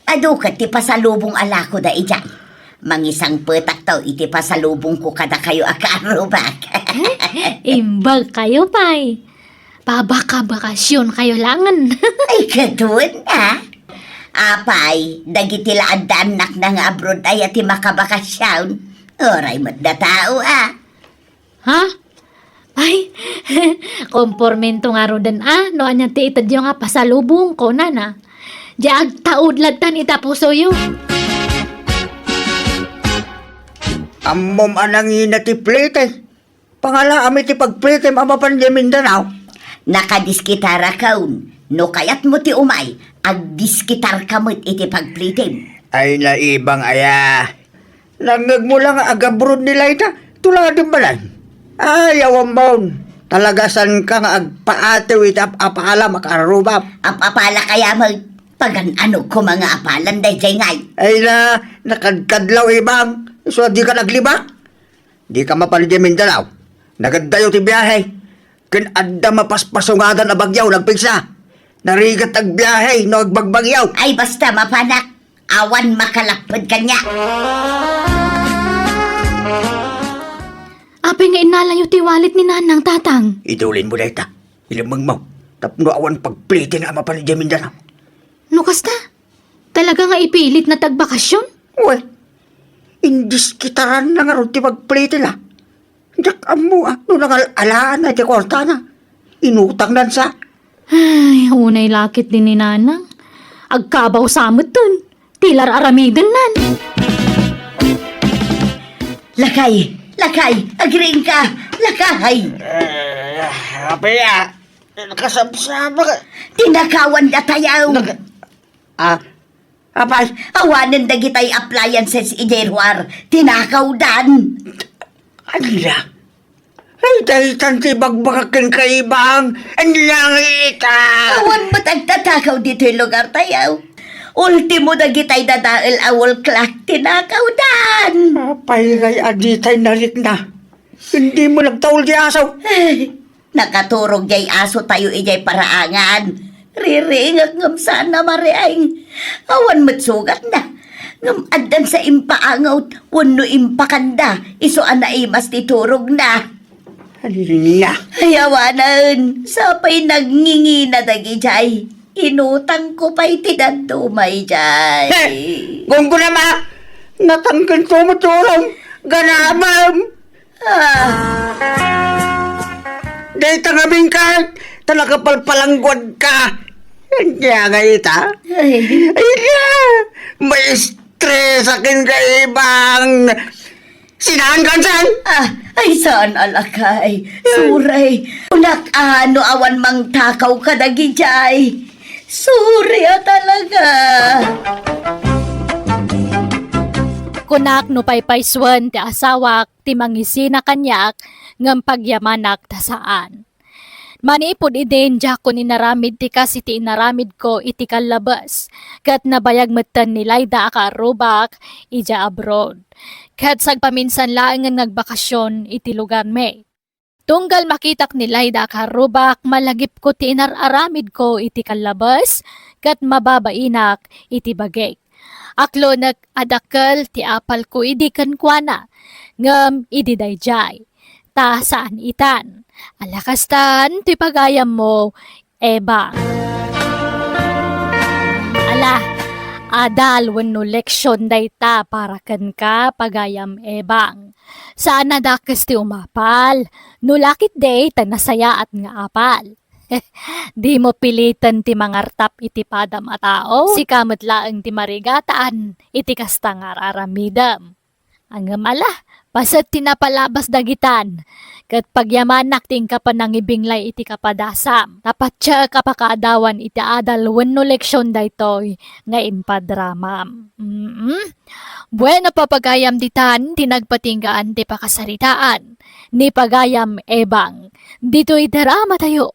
Adu ket ti pasalubong a lakoda idiay. Mangisangpetakto iti pasalubongko kadakayo a kaarrubak. Imbag kayo pay. Pabakabakasyon kayo langen. Ay, kadun, a. Apay, dagiti la adda annakna nga abroad aya ti makabakasyon. Uray met da tao, a. Ha? Ay, kompormento ngaruden a, no ania ti itedyo nga pasalubong, kunana. Diay agtaud lattan ita pusoyo. Ammom a nangina ti plete. Pangalaam iti pagpletem a mapan diay Mindanao. Nakadiskitarakon. No kayatmo ti umay, agdiskitarka met iti pagpletem. Ay, naibang aya. Nangngegmo la nga agabroad ni Laida, tuladem balay. Ay, awammon. Talaga saanka nga agpaatew iti ap-apalam a kaarrubam. Ap-apala kaya met? Pagan-ano koma nga apalan daydiay ngay? Ay na, nakadkadlaw ibang, isu a dika naglibak? Dika mapan idiay Mindanao. Nagaddayo ti biahe. Ken adda mapaspasungadan a bagyo nagpigsa. Narigat agbiahe no agbagbagyo. Ay, basta mapanak. Awan makalapped kaniak. Apay nga innalayo ti wallet ni Nanang, Tatang? Idulin mo dayta. Ilemmeng mo. Tapno awan pagplete nga mapan idiay Mindanao. No kasta, talaga nga ipilit na tagbakasyon? Wen, indiskitaran na ngarud ti pagplete na. Diak ammo, a, no nangal-alaan na ti kuartana. Inutangnan sa. Ay, unay lakit din ni Nanang. Agkabaw sa metten. Ti lar-aramidennan. Lakay, lakay, agriingka, lakay. Eh, apay a, nakasabsabak. Tinakawan datayaw. Naka-, ah, Apay, awanen dagitay appliances idiay ruar, tinakawdan. Ania? Ay, daytan ti ibagbagak kenka, Ibang. Ania nga ita? Awan met agtatakaw ditoy lugartayo. Ultimo dagitay dadael a wall clock, tinakawdan. Apay ngay a ditay narikna? Hindi mo nagtaul ti aso? Ay, nakaturog jay asotayo idiay paraangan. Ririingek ngem saan a mariing. Awan met sugatna. Ngem addan sa impaangot wenno impakanda isu a naimas ti turogna. Ania? Ay, awanen. Sapay nagngingina dagidiay. Inutangko pay ti dadduma idiay. He! Gunggonam a! Natangken to met ti urom. Ganabem! Ah. Dayta ngamin ka, ta nakapalpalangguad ka. Ania nga ita? Ay. Ay na, maestresak kenka, Ibang. Sinaankan saan? Ah, ay saan a lakay. Suray. Kunak a no awan mangtakaw kadagidiay. Sorry a talaga. Kunak no paypaysuen ti asawak ti mangisina kaniak ngem pagyamanak ta saan. Manipud idin, diakon inaramid ti kas iti inaramidko iti kallabes, ket nabayag metten ni Laida a kaarrubak idiay abroad. Ket sagpaminsan laengen nga agbakasyon iti lugarmi. Tunggal makitak ni Laida a kaarrubak, malagipko ti inar-aramidko iti kallabes, ket mababainak iti bagik. Aklonek a dakkel ti apalko idi kenkuana, ngem idi daydiay, ta saan itan. Ala kastan ti pagayammo, Eva. Ala, Adal wenno leksion dayta para kenka, pagayam Ebang. Saan a dakes ti umapal. No lakit di, ta nasayaat nga apal. Dimo piliten ti mangartap iti padam a tao. Sika met laeng ti marigatan iti kasta nga ar-aramidem. Ngem ala, paset ti napalabas dagitan, ket pagyamanak ti inka panangibinglay iti kapadasam. Napatiek a pakaadawan iti adal wenno leksion daytoy nga impadramam. Mm. Bueno, pagayam ditan ti nagpatinggaan ti pakasaritaan ni pagayam Ebang. Ditoy drama tayo.